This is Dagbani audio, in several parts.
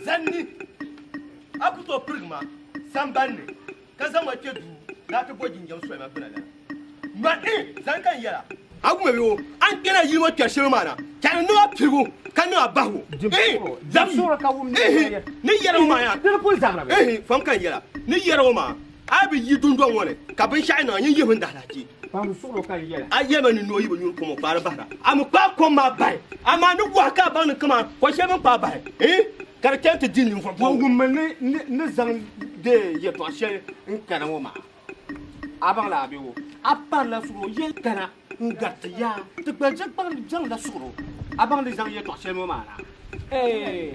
Zanni a ku tooi pirigi ma sambanni ka zaŋ ma kpe duu ni a ti bo jinjam soli ma gbuna la. Ma n zani ka n yɛla. A guma bɛ o, a ni kpɛna yili ŋɔ kpɛri shɛli maa na, ka di niŋ a pirigu ka niŋ a bahigu. Ihi, ni yɛri ŋɔ maa yaa, ihi, fam ka n yɛla, ni yɛri ŋɔ maa, a yi bi yi dundɔŋ ŋɔ ni ka binshɛɣu niŋ a, nyin yihimi n daalahichi. A yɛlima ni noo yi bi nyuri kom o kpaari bahira, a mi kpaai kom maa bahi, amaa ni wahi ka a baŋ ni kaman ko shɛli bɛ ni kpaai bahi, ihi, ka di chani ti di ninvuɣ bɔbigu. Wummi ni ni zaŋ deei yɛtɔɣ shɛli n-kana ŋɔ maa. A baŋ la a be o, a parila suɣuro yɛli kana n-gariti yaa ti gba je gbaŋ zaŋla suɣuro. A baŋ di zaŋ yɛtɔɣ shɛli ŋɔ maa na? Eeh!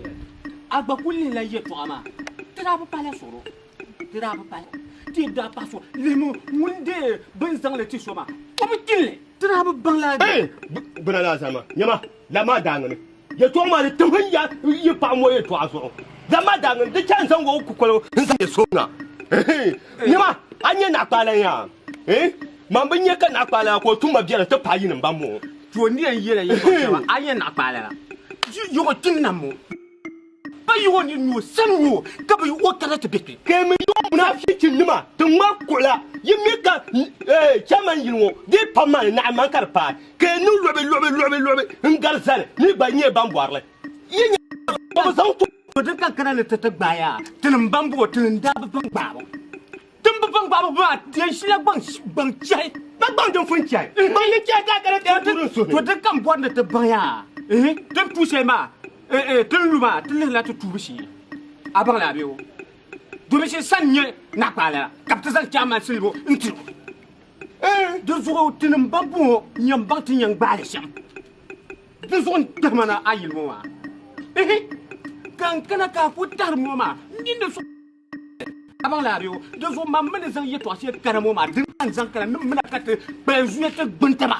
A gba kul lihila yɛtɔɣa maa, ti daa bi pahila suɣuro, ti daa bi pahi, ti yi daa pahi suɣuro, lihimi ŋun deei bɛ ni zaŋ li ti so maa, o bi kpini li, ti daa bi baŋ la a Eeh! Gbuna laa zama, nyama, la maa daaŋa ni. Yɛtɔɣa maa di tihim ya yi paɣa ŋɔ yɛtɔɣa zuɣu. Dama daaŋa di chani zaŋ o kukoli n-zaŋ yɛ sooŋa. Nyama, a nya naɣikpaalan yaa? Man bi nya ka naɣikpaalan ka o tum ma biɛri nti paai yinim ban ŋɔ. To n ni yɛn yɛli ya yɛtɔɣ shɛŋa, a nya naɣikpaalan la? Yɔɣɔ tim nam ŋɔ. Pa yɔɣɔ ni nyo sam nyo ka bɛ o kana ti be kpe. Kemi yɔɣɔ munaafichinima ti ŋmari kuɣila. Yi mi ka chairman yili ŋɔ dii pam maa ni naɣi man ka di paai. Ka yi niŋ luɣibi luɣibi luɣibi luɣibi n-gari zali ni gba nyɛ ban bɔri li. Yi nya ka bɛ zaŋ to. To din ka kana ni ti ti gbaai a, tinim ban bɔŋɔ, tini n-daa bi baŋ gbaabu. Ti ni bi baŋ gbaabu maa, ti yɛn shila gbaŋ gbaŋ chɛhi. Ba gbaŋ din pun chɛhi. Gbaŋ din chɛhi ka a kana ti yɛn tuuri n suhi. To din ka m-bɔri ni ti baŋ yaa, ehe, ti ni tuui shɛli maa, eh, eh, ti ni lu maa, ti lihirila ti tuubu shee. A baŋ li a bee o? Domin sani nyɛ naɣikpaala la, ka bɛ ti zaŋ chairman silibu n-tiri o. Di zuɣu tinim ban bɔŋɔ yɛn baŋ ti yɛn gbaai li shɛm. Di zuɣu n kpɛhima na a yili ŋɔ maa. Ihi! Ka n kana ka a ku tahiri ŋɔ maa, n nini ni suhu a baŋ la a bee o. Di zuɣu man mi ni zaŋ yɛtɔɣ shɛli kana ŋɔ maa, dini ka n zaŋ kana ni m mina ka ti kpalim zuya ti gbuni taba.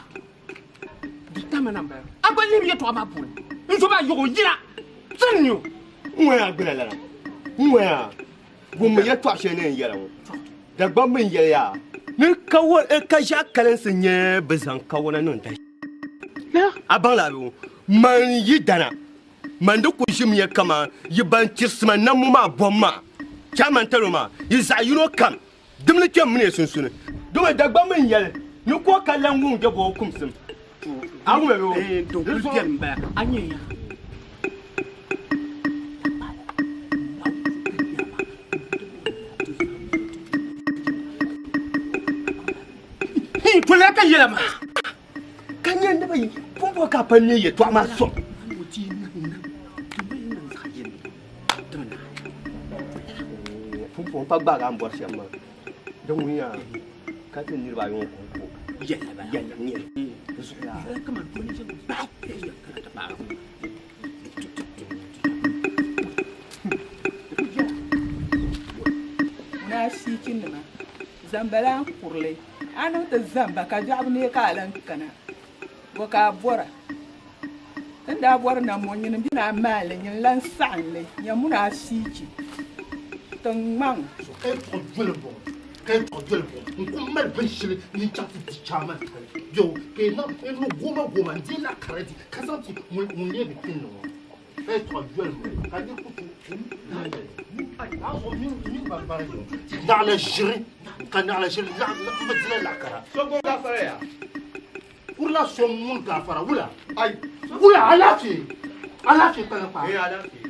Di tahima na m-bala. A gba lihim yɛtɔɣa maa puuni. N zo maa yɔg o yina sani ni o. N ŋɔya gbuna lana. N ŋɔya. Wummi yɛtɔɣ shɛli ni yɛn yɛla ŋɔ. Dagbamba mi yɛliya ni ka ʒiɛɣu kalinsi nyɛ bɛ zaŋ kawana niŋ dahi shɛli. A baŋ la bɛ man yi dana, man di kul ʒimiya kaman yi ban chirisi ma nambu maa bom maa. Chairman talo maa, yi zaɣ yino kam dimli kpɛm mini ya sunsuni. Domi Dagbamba mi yɛli ni ko ka lan wuŋ jɛbo kumsim. A wum ya bɛ o? Di zuɣu. Toliya ka yɛla maa. Ka nyɛ ni bɛ pumpɔŋ ka a pa neei yɛtɔɣa maa sɔŋ. Pumpɔŋ pa gbaagi a ni bɔri shɛm maa. Di ŋun yaa ka ti niriba ayi ŋɔ kɔŋko yɛlli n-nyɛ li. Di zuɣu yaa. Ni ashiichinima, zambalan kurili, a niŋ ti zamba ka biɛɣu neei ka a lan kana, bɔ ka a bɔra? Ti ni daa bɔri nam ŋɔ, nyini m-be ni a maali li, nyini lan saɣim li, nyamuna ashiichi tiŋŋmaŋ. So ka yi tuɣi doli m-bɔŋɔ, ka yi tuɣi doli m-bɔŋɔ, n ku mali binshɛli ni n chaŋ ti di chairman tali bɛ o, ka yi niŋ n ni gooma gooma n-deei la kara di ka zaŋ ti ŋun lee bi pini li ŋɔ. Ka yi tuɣi doli m-bɔŋɔ, ka nir ku tooi Naɣila ʒiri, ka naɣila ʒiri n bi dila laɣikara. So gbubi gaafara yaa. Kurila so ŋun gaafara wula? Ai, wula alaafee, alaafee kpana kpaa. Eh, alaafee.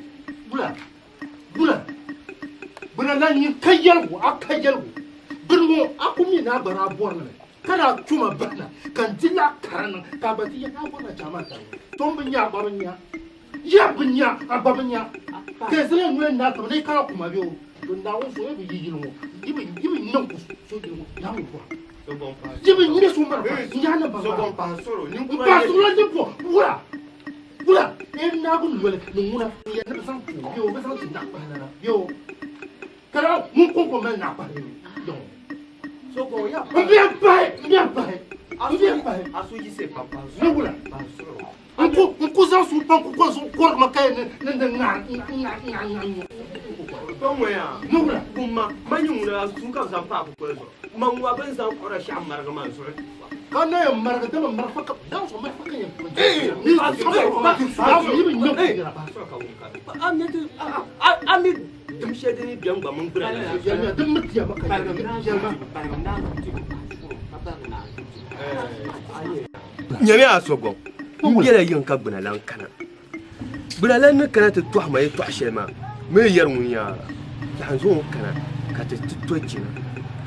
Wula, wula. Bina na nyin ka yɛligu, a ka yɛligu. Bini ŋɔ, a ku mi ni a gba daa bɔri li mi, ka daa tuma bahina, ka n di laɣ kara niŋ, ka a gba ti yɛli ni a bɔrila chairman tariga. Tom bi nya, a gba bi nya. Ya bi nya, a gba bi nya. Ka zile noli naai taba ni yi kana kuma bɛ o. To Naawuni so yi bi yi yili ŋɔ, yi bi yi bi niŋ ku so yili ŋɔ, yaa ŋun bɔra. Yi bi nyini so marafa, n yaa ni baŋ maa. N pahi soro la ni bɔ wula wula n naagu noli ni ŋuna n yɛli ni bɛ zaŋ ti o bɛ o bɛ zaŋ ti naɣikpahi lana bɛ o ka daa ŋun kɔŋko mali naɣikpahi yaŋ n bɛ pahi n bɛ pahi n bɛ pahi ni wula N ku n ku zaŋ suhu pam ku kɔri zuɣu kɔrigi ma ka yɛn ni ni di ŋahi ŋahi ŋahi ŋahi ŋɔ. Ba ŋɔ yaa Ni wula? Wumma, ma nyɛ ŋuna a suhu ka bɛ zaŋ paai kukoli zuɣu. Ma ŋuna bɛ ni zaŋ kɔra shɛɣu marigi ma n zuɣu fa. Ka na yɛn marigi dama marafa ka daŋ zuɣu marafa ka yɛn ni yi bi ŋmɛ kunyira. A mi dim shɛli din yi bɛn gba mini gbuna la. Yɛlimiya din mi tiya ma ka yɛlima. Nyami a sogɔŋ, m bela yiŋ ka gbuna lan kana. Gbuna lan ni kana ti tɔhi ma yɛtɔɣ shɛli maa, m mi yɛri ŋun yaa, Lahi zaŋ o kana ka ti ti to jina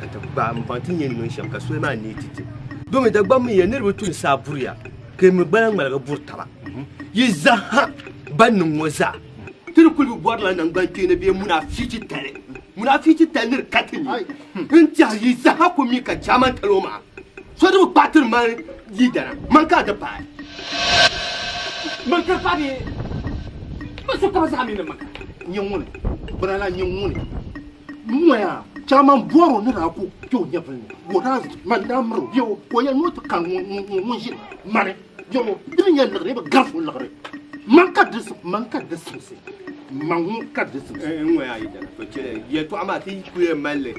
ka ti gbaai m-baŋ ti ni yɛn niŋ shɛm ka soli maa neei ti ti. Domi Dagbamba mi ya niriba tu ni saa buriya ka yi mi gbala ŋmaligi buri taba. Yi zaa ban niŋ ŋɔ zaa, ti ni kuli bi bɔrila naŋgbankpeeni bee munaafichi tali. Munaafichi tali ni di ka ti ni. N tɛhi yi zaa ku mi ka chairman tali o maa. So di bi kpahi tiri mani yidana, man ka a ti paai. Man ka paai bee man so ka bɛ zaa mi ni man ka. Nyɛ ŋuni, bina la nyɛ ŋuni. Ŋɔya, chairman bɔri o ni daa ku kpe o nyɛvili ni, ka o daa man daa miri o bee o ka o yɛli ni o ti kani ŋun ʒini mani bee o di mi nyɛ liɣiri, bɛ garisi o liɣiri. Man ka di man ka di simsi, man ŋun ka di simsi. Ŋɔya yidana, to chɛli yɛltɔɣa maa ti yi ku yɛn mali li.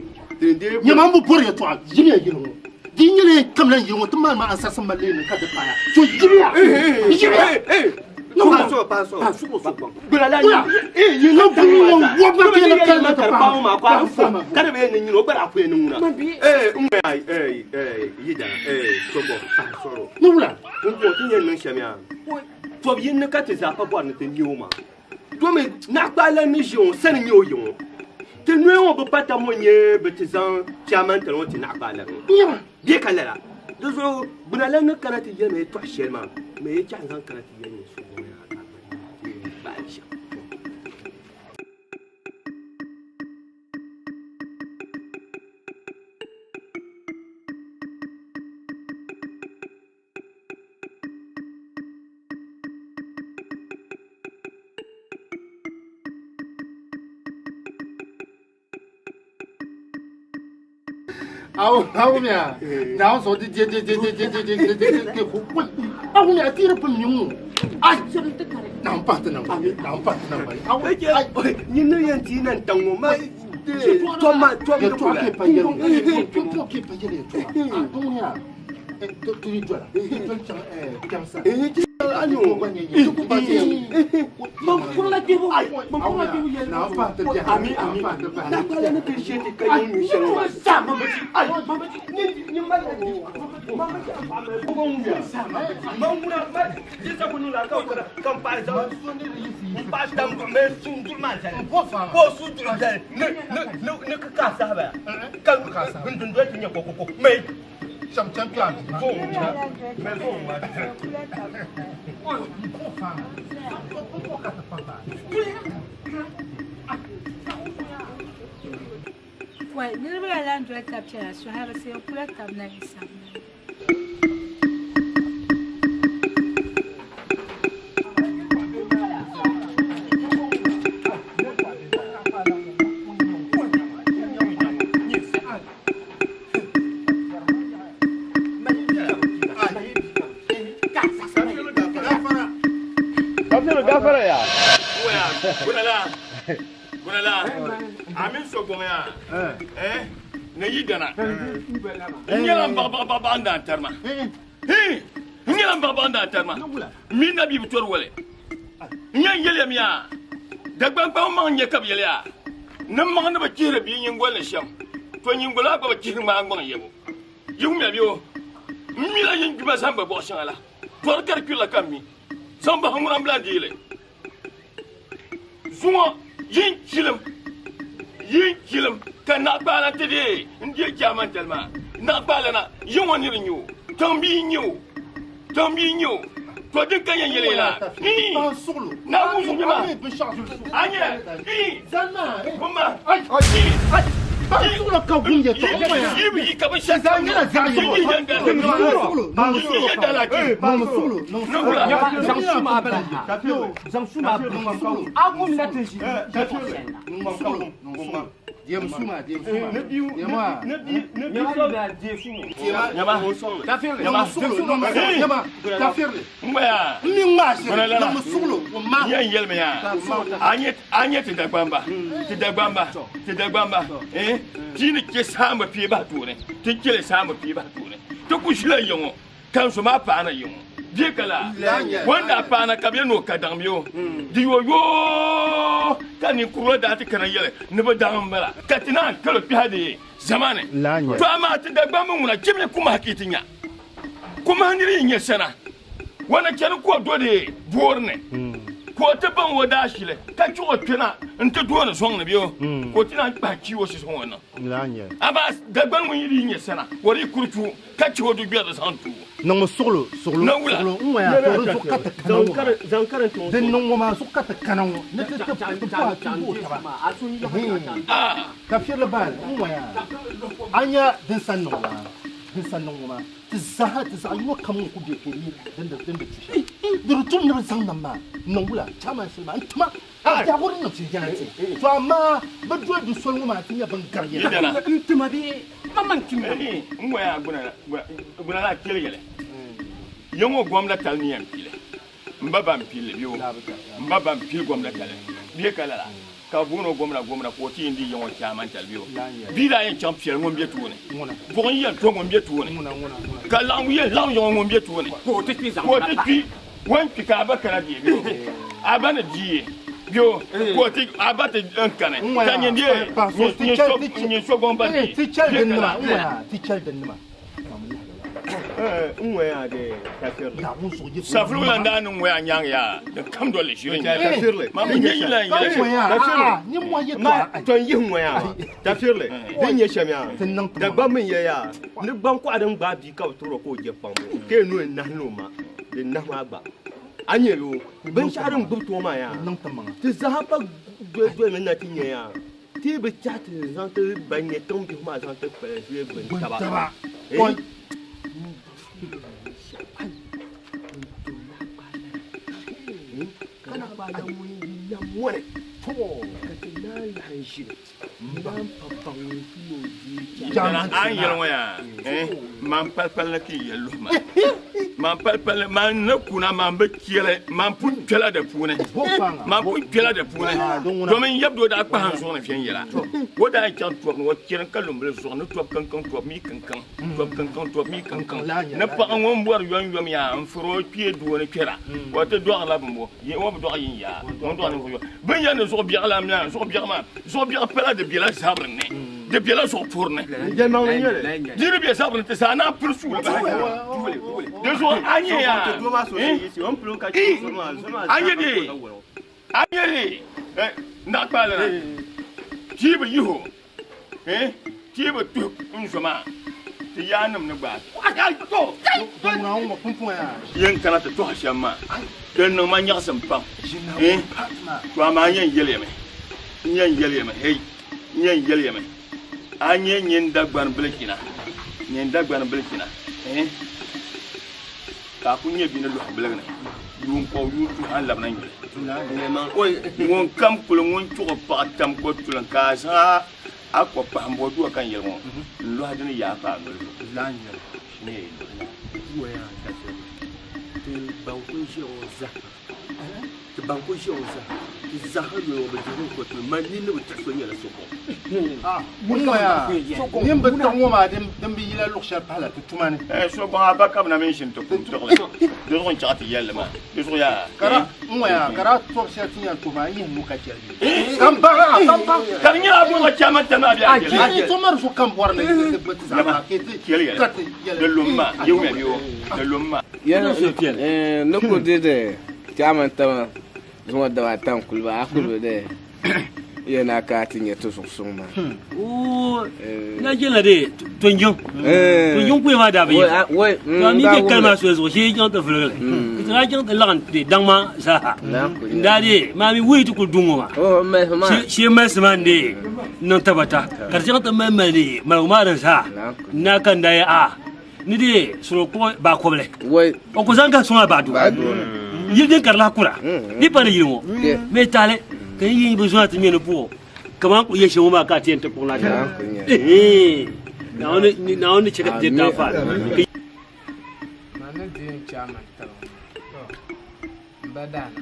Nyɛ man bi bɔri yɛltɔɣa, yimiya yili ŋɔ. Di yi nyɛla yɛn kamla n yili ŋɔ, ti maani maa ansarisi mali li ni ka di paaya. So yimiya! Yimiya! Tɔbu yini ni ka ti zaa pa bɔri ni ti nya o maa. Domi naɣikpaɣila ni ʒi ŋɔ sani nyɛ o yiŋ ŋɔ. Ti noya ŋɔ bi pa tam ŋɔ nyɛ bɛ ti zaŋ chairman tali ŋɔ ti naɣikpaɣila ŋɔ. Bee ka lala. Di zuɣu gbuna lan ni kana ti yɛli ma yɛtɔɣ shɛli maa, ma yi chahi zaŋ kana ti yɛli nyɛ so ŋɔ yaa ka ti gbaai shɛm. Awumiya, naawuni sɔŋ di di di di di di di di di di di awumiya ti yiri pun mi ŋɔ ai naawuni pahi ti naŋgbani naawuni pahi ti naŋgbani awu nyin ni yɛn ti na n-taŋ ŋɔ ma tɔm ma tɔm di kula yɛltɔɣa ke pa yɛli yɛltɔɣa ke pa yɛli yɛltɔɣa awumiya ti yi dola doli chaŋ kpɛm sa Wai, niriba la lan doli tab chana suhayirisi n-kula tab na yi sani. Gafara ya. Gunala, gunala, amin so gɔŋ ya, eh, ne yi dana, n nyɛla n baɣa baɣa baɣa n daan tarima, hin, n nyɛla n baɣa baɣa n daan tarima, mi na bi bi tori wali, n yɛn yɛliya mi ya, Dagbaŋ kpaŋ maŋ nyɛ ka bi yɛliya, ni maŋ ni bi chihiri bia nyingoli ni shɛm, to nyingoli maa gba bi chihiri ŋmaa ŋmaŋ yɛbu, yi wumya bɛ o, n mila yin gbima zahim ba bɔɣu shɛŋa la, tɔri ka di kpirila ka n mi. Zaŋ bahi ŋuna m-bila n-deei li. Zuŋɔ yin chilim, yin chilim ka naɣikpaala ti deei n-deei chaamantali maa. Naɣikpaalana yi ŋɔ niri n-nyɛ o, tiŋbia n-nyɛ o, tiŋbia n-nyɛ o. To din ka yɛn yɛli la. Ban suɣulo. Na wuzu nyɛ ma. A mi binshɛɣu zuli suɣulo. A nyɛ. Zani Kuma. Ai. Ai. Ban suɣulo ka gum yɛltɔɣa n ŋɔya. Yi bi yi ka bi shɛli. Zan nyɛla zaɣ yini. Yi yɛn da. Ban Yi suɣulo. yɛn da la ki. Ban suɣulo. Nugula. Zaŋ su maa bala ha. Zaŋ su maa bala. A gum na ti ʒi yɛltɔɣa shɛli na. Diem suma, diem suma. Diem Nyɛma daa deei su ŋɔ. Nyama. Tafirili. Nyama suɣulo. Nyama. Tafirili. N ŋɔya. N mi ŋmaa shiri. Bala la. Nyama suɣulo. O ma. Yɛn yɛlimi yaa. A nyɛ ti Dagbamba. Ti Dagbamba. Ti Dagbamba. Eh? Ti ni chɛ saamba pee bahi tooni. Ti chɛli saamba pee bahi tooni. Ti ku ʒila ya ŋɔ. Ka n so maa paana ya ŋɔ. Bɛ ka la. Wanda paana ka bɛ ni o ka daŋ yo. Di yo yoo ka ninkurili daa ti kana yɛli ni bi daŋ n bala. Ka ti naan kalo kpɛhi di zamani. To amaa ti Dagbamba ŋuna chimli kumahi ka yi ti nya. Kumahi niri yi nyɛ sana. Wana chɛni ka o do di boori ni. Ka o ti baŋ o daa shili ka chɛ o kpɛna n ti dooni sɔŋ ni bɛ o. Ka o ti naan kpahi chi o si sɔŋ o niŋ. Amaa Dagbani ŋun yi di nyɛ sana o di kuri chu ka chɛ o du gbɛri zaŋ tu. Niŋmi suɣulo suɣulo Na wula. suɣulo n ŋɔya to di zuɣu ka ti kana ŋɔ. Zaŋ karinti ŋɔ. Din niŋ ŋɔ maa zuɣu ka ti kana ŋɔ ni ti ti ti bɔhi ti bo taba. Tafirili baali n ŋɔya a nya din san niŋ maa din san niŋ ŋɔ maa ti zaaha ti zaɣ yino kam ŋun ku be kpe ni din di din di tu shɛli di di tum ni bi zaŋ nam maa niŋ wula chairman shili maa n tima a biɛhigu din niŋ viɛnyɛla ti to amaa bi doli di soli ŋɔ maa ti nyɛ bin gari yɛla. Yidana. N tima bee ma man tim na. N ŋɔya guna la kpɛli yɛli. Yɛŋɔ gomda tali ni yɛn pili. N ba ban pili bi o. N ba ban pili gomda tali. Bɛ ka lala. Ka booni o gomna gomna ka o ti yɛn di yɛŋɔ chairman tali bi o. Bi daa yɛn chaŋ piɛli ŋun bɛ tooni. Buɣum yɛn to ŋun bɛ tooni. Ka laɣim yɛn laɣim yɛŋɔ ŋun bɛ tooni. Ka o ti kpi zaŋ Ka o ti kpi wan kpi ka a ba kana die bi o. A ba ni die bi o. Ka o ti a ba ti n kani. Ka nyɛ die nyɛ so gɔn ba die. Ti chɛli din nima n ŋɔya ti chɛli din nima. N ŋɔya de tafirili. Naawuni zuɣu yi Safuru lan daa niŋ ŋɔya nyaŋ yaa din kam doli ʒiri Tafirili. Ma mi nyɛ yila n Ka yɛli. ŋɔya aa ni mɔhi yɛltɔɣa. To n yihi ŋɔya maa. Tafirili. Din nyɛ shɛm yaa. Ti niŋ ti Dagbamba mi yɛ yaa. Ni gbaŋ kɔɣa din gbaai bia ka bi tuɣiri o ka o je kpaŋ ka yi no n nahi ni o ma. Di nahi maa gba. A nyɛ bi o. Binshɛɣu din gbubi too maa yaa. Niŋ ti maŋa. Ti zaaha pa doli doli mi na ti nyɛ yaa. Ti bi chahi ti zaŋ ti ban nyɛ tiŋ bihi maa zaŋ ti kpalim ʒili gbuni taba. Taba. Eh? Kana kpaala ŋun yi na mɔni. Ka ti naan laɣim ʒili. Naan pa baŋ ŋun ti ni o deei Yidana an yɛli ŋɔ yaa man palipali ni ka yi yɛli luhi ma. Man palipali man ni kuna man bi kpɛli man pun kpɛla di puuni. Man pun kpɛla di puuni. Domin yab doo daa kpahi n zuɣu ni viɛnyɛla. O daa chaŋ tɔbu ni o chɛri ka lumbili zuɣu ni tɔbu kankaŋ tɔbu mi kankaŋ tɔbu kankaŋ tɔbu mi kankaŋ. Ni paɣa ŋun bɔri yom yom yaa n furi o kpee doo ni kpɛra. O ti dɔɣirila bimbo. O bi dɔɣi yin yaa. O dɔɣi ninvuɣu yɔ. Bin yɛn ni zuɣu biɛɣu la mea zuɣu biɛɣu maa zuɣu biɛɣu pala di bela zabiri ni. Di bela zuɣu puri ni. Jɛmaŋli n nyɛli. Di ni bɛ zabiri ni ti zaa naan pili suuli bahi. Di zuɣu a nyɛ yaa. Doo maa so yiɣisi o ni pili o ka chɛ soli maa soli maa A nyɛ de. A nyɛ de. Naɣakpaali na. Tii bi yihi o. Tii bi tuhi n zo maa. Ti yaa nim ni gbaai. Ŋuna ŋɔ pumpɔŋ yaa. Yɛn kana ti tɔhi shɛm maa. Di niŋ ma nyaɣasim pam. To amaa n yɛn yɛli ya mi. N yɛn yɛli ya mi. Hei. N yɛn yɛli ya mi. A nyɛ nyin Dagbani bilichina. Nyin Dagbani bilichina. Ka a ku nyɛ bia ni lɔhi biligi ni. Yuun kɔbu yuun tuhi a ni labina nyuli. Ŋun kam kuli ŋun chuɣu paɣa tam ko tulim ka a zaŋ a ko pahi m-bo dua ka n yɛli ŋɔ n lɔhi dini yaa pa a noli zuɣu. Shini yɛn lɔhi. Ŋɔya tafirili. Ti ban ku ʒiya ŋɔ zahama. Ti ban ku ʒiya ŋɔ zahama. Ti zaaha yuli ŋɔ bi dihiri ko tulim. Man nini ni bi tiɣi so nyɛla so kɔŋ. N ŋɔya nin bi tiɣi ŋɔ maa din bi yila luɣu shɛli pahila ti tuma ni. So gɔŋ a ba ka bi na mini ʒini ti kum tiɣili. Di zuɣu n chaɣ ti yɛlli maa. Di zuɣu yaa. Kara n ŋɔya ka daa tɔbu shɛli ti yɛn tuhi maa n yihi nuu ka chɛli bi. Ka n baŋ a ka n baŋ. Ka di nyɛla a bɔŋɔ chairman tali maa bɛ a jɛli. Ni to mari so kam bɔri ni ti zaŋ maa ka ti Kɛli yɛli. ka ti yɛli. Di lum maa. Ye ŋmɛ bi o. Di lum maa. Yɛn ne ko de de chairman tama zuŋɔ daba tam kuliba a kuliba de Yɛn a ka ti nyɛ ti zuɣu suŋ maa. Na jɛla de tonjiŋ. Tonjiŋ kuya maa daa bi yɛ. To a mi bɛ kali maa soli zuɣu shee jiŋ ti vulugili. Ti daa jiŋ ti laɣim de daŋ maa zaaha. N daa de maa mi wuhi ti kuli duŋ ŋɔ maa. Shee malisi maa n de niŋ tabata ka di jiŋ ti mali mali de maligu maa din zaa. N daa ka n daa yɛ a ni de soro kpuɣi baakɔbili. O ku zaŋ ka suŋ a baadoo. Yili din ka di lahi kura. Di pa ni yili ŋɔ. Mɛ taali ka yi yi bi zɔna ti ŋmɛ ni puɣi kaman ku yɛ shɛm ŋɔ maa ka a ti yɛn ti kpuɣi na shɛm. Naawuni ni chɛ ka ti di anfaani. Man ni di n chairman tali ŋɔ maa, m ba Daana,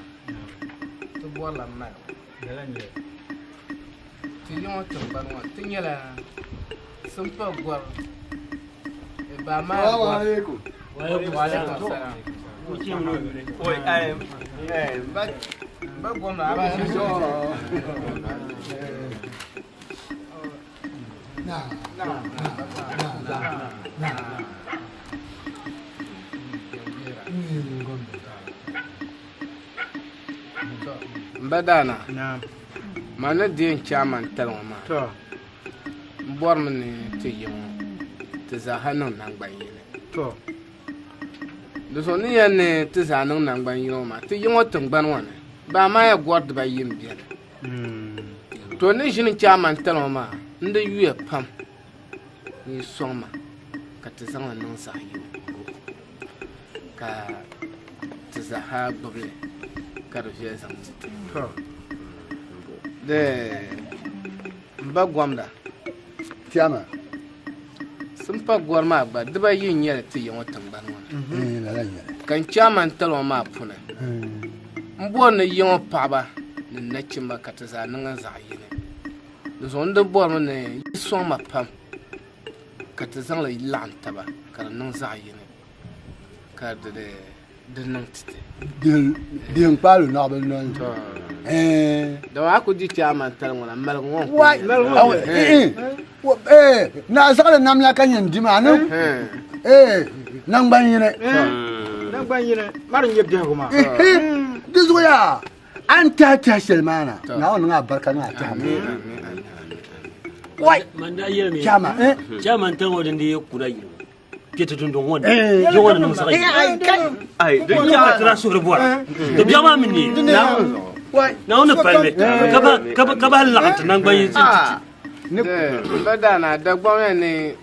ti bɔrila maligu. Ti yi ŋɔ tiŋgbani ŋɔ, ti nyɛla simpa gɔri baa maa gɔri. Wa alaikum salam. Ba gomna a ba M ba Daana, man ni deei n chairman tali ŋɔ maa, m bɔrimi ni ti yi ŋɔ ti zaaha niŋ naŋgban yini. Di zuɣu ni yɛn ni ti zaa niŋ naŋgban yini ŋɔ maa, ti yi ŋɔ tiŋgbani ŋɔ ni, baa maa ya gɔri dibayi m-beni. To ni ʒini chairman tali ŋɔ maa, n di yuya pam ni yi sɔŋ ma ka ti zaŋ li niŋ zaɣ yini ka ti zaaha gbubi li ka di viɛli zaŋ ti ti. Di m ba gomda. Chairman. Simpa gɔri maa gba dibayi n-nyɛ li ti ya ŋɔ tiŋgbani ŋɔ ni. Ka n chairman tali ŋɔ maa puuni, m bɔri ni ya ŋɔ paɣiba ni nachimba ka ti zaa niŋ zaɣ yini. Di zuɣu n di bɔrimi ni yi sɔŋ ma pam ka ti zaŋ li laɣim taba ka di niŋ zaɣ yini ka di niŋ ti ti. Dihin kpaalu naɣibil noli. Dama a ku di chairman tali ŋɔ na maligu ŋɔ n-ku nyɛ. Naa zaɣili nam la ka nyin di maa ni naŋgban yini. Naŋgban yini ma di nyɛ biɛhigu maa. Di zuɣu yaa a ni tɛhi tɛhi shɛli maa na, Naawuni niŋ a barika niŋ a tɛha maa. Wai! Man daa yɛlimi, Chairman, eh? Chairman tali ŋɔ din dii kuna yili ŋɔ. Kpe ti dundɔŋ ŋɔ ni, yi ŋɔ ni niŋ zaɣ yini. Ai, Di biɛɣu ka ti daa suhuri bɔra. Di biɛɣu maa mi neei. Naawuni palli ka bahi laɣim ti naŋgban yini ti ti. N ba Daana, Dagbaŋ yɛn ni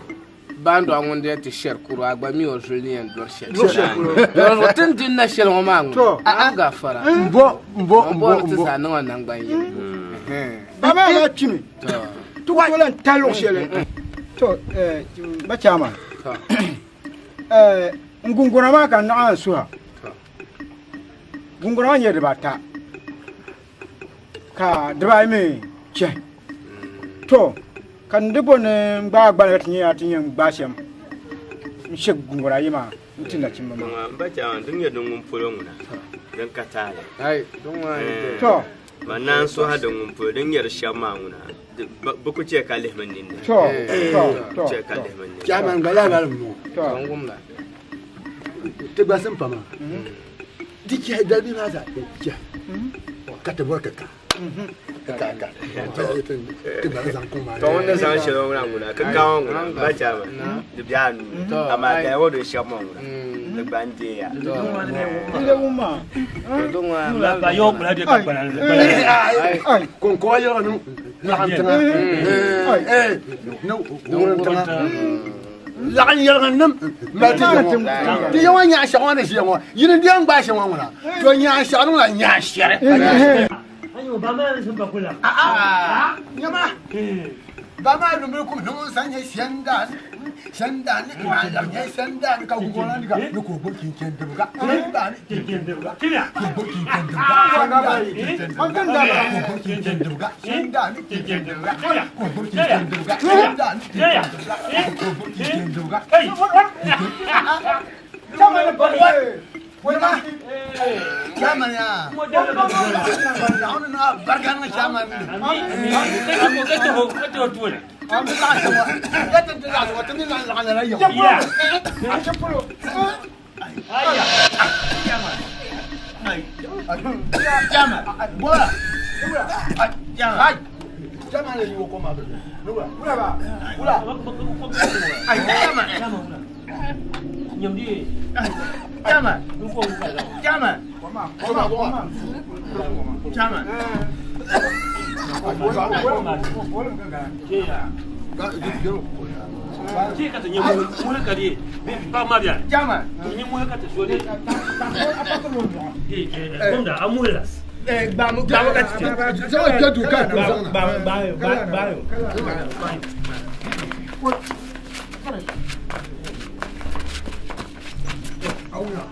baandɔɣu ŋun di ti shɛri kuro, a gba mi o zuli ni yɛn dɔri shɛli. Dɔri ti ni di na shɛli ŋɔ maa ŋɔ, a gafara. Mbo, mbo, mbo, mbo. Ti zaa niŋ a naŋgban yini. Ba maa daa kpimi. Ti ku tooi lan tahi luɣ shɛli. To, ba chairman, n gungona maa ka n naɣ n suha. Gungona maa nyɛla dibaata ka dibaayi mi chɛhi. To, ka n di bo ni n gbaai gbali ka ti nyɛ ti yɛn gbaai shɛm n shɛ gungona ayi maa n ti nachimba maa. Ba chairman, din nyɛ din ŋun polo ŋuna, din ka taali. To. Ma naan suha din ŋun polo din nyɛ di shɛba maa ŋuna, bɛ ku chɛ ka lihimi ninni. To, to, Chɛ ka lihimi ninni. Chairman gba lahabali m-bɔŋɔ. To. Ti gba simpa maa, di chɛhi dalibia maa zaa chɛhi ka ti bɔri kikaa. Kikaa ka ti gba ni zaŋ kuŋ maa. To ŋun ni zaŋ shɛli ŋuna ŋuna, kikaa ŋɔ ŋuna, ba chairman, di be a nuu ni. Amaa dali ŋɔ din shɛba maa ŋuna, di gba n-deei ya. Konkoba yɛliga ni laɣim tiŋa ni wurim tiŋa laɣim yɛliga nim mali ti yiŋɔ ti yiŋɔ nyaɣa shɛŋa ni ʒiya ŋɔ yini n-deei n-gbaai shɛŋa ŋuna to nyaɣa shɛŋa niŋla nyaɣa shɛri. Nyama ba maa lumbili kum ni ŋun sa nyɛ sɛndan sɛndan ni maa labi nyɛ sɛndan ka gugɔna ni ka ni ka o gbubi chinchin dibiga sɛndan chinchin dibiga ka o gbubi chinchin dibiga sɛndan chinchin dibiga ka o gbubi chinchin dibiga sɛndan chinchin dibiga ka o gbubi chinchin dibiga sɛndan chinchin dibiga ka o gbubi chinchin dibiga. Chairman ya. Naawuni niŋ a barika niŋ chairman ni. Chama le yiwo koma bele. Wula. Wula ba. Wula. Ai, chama. Chama wula. Nyamdi. Chama. N ko wula. Chama. Koma, koma, koma. Chama. Ke ka ta nye mu ka di. Ba ma biya. Chama. Nye mu ka ta so de. Eh, eh, gomda amula. Eh, ba mu ba mu ka ti. Zawa ke du ka du zang na. Ba ba ba ba. Awuna.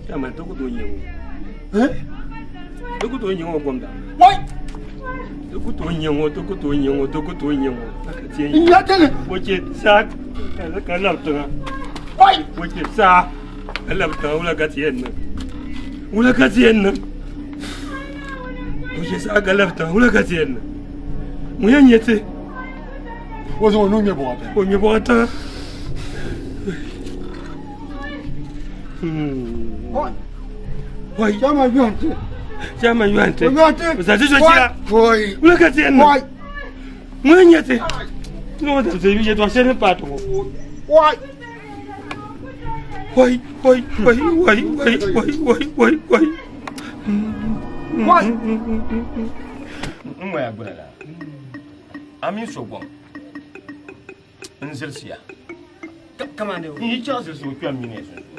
Chama to ku to nyewo. Eh? To ku to nyewo gomda. Wai. To ku to nyewo, to ku to nyewo, to ku to nyewo. Aka ce. Ya tele. Wace sa ka ka labta. Wai. Wace sa ka labta wula ka tiyen nan. Wula ka tiyen nan. Wace sa ka labta wula ka tiyen nan. Mu yanye te. Wo zo no nye bo ta. O nye bo ta. Wai. Chama yuan te. Chama yuan te. Yuan te. Za ti so chira. Wai. Wula ka tiyen nan. Wai. Mu yanye te. No da zai yi to sai pa to. Wai. Wai wai wai wai wai wai wai wai wai. Wai. N ŋɔya gbuna la. A min so gɔŋ. N zilisiya. Kama ne. N yi chaŋ zilisi o kpɛm mini ya sunsuuni.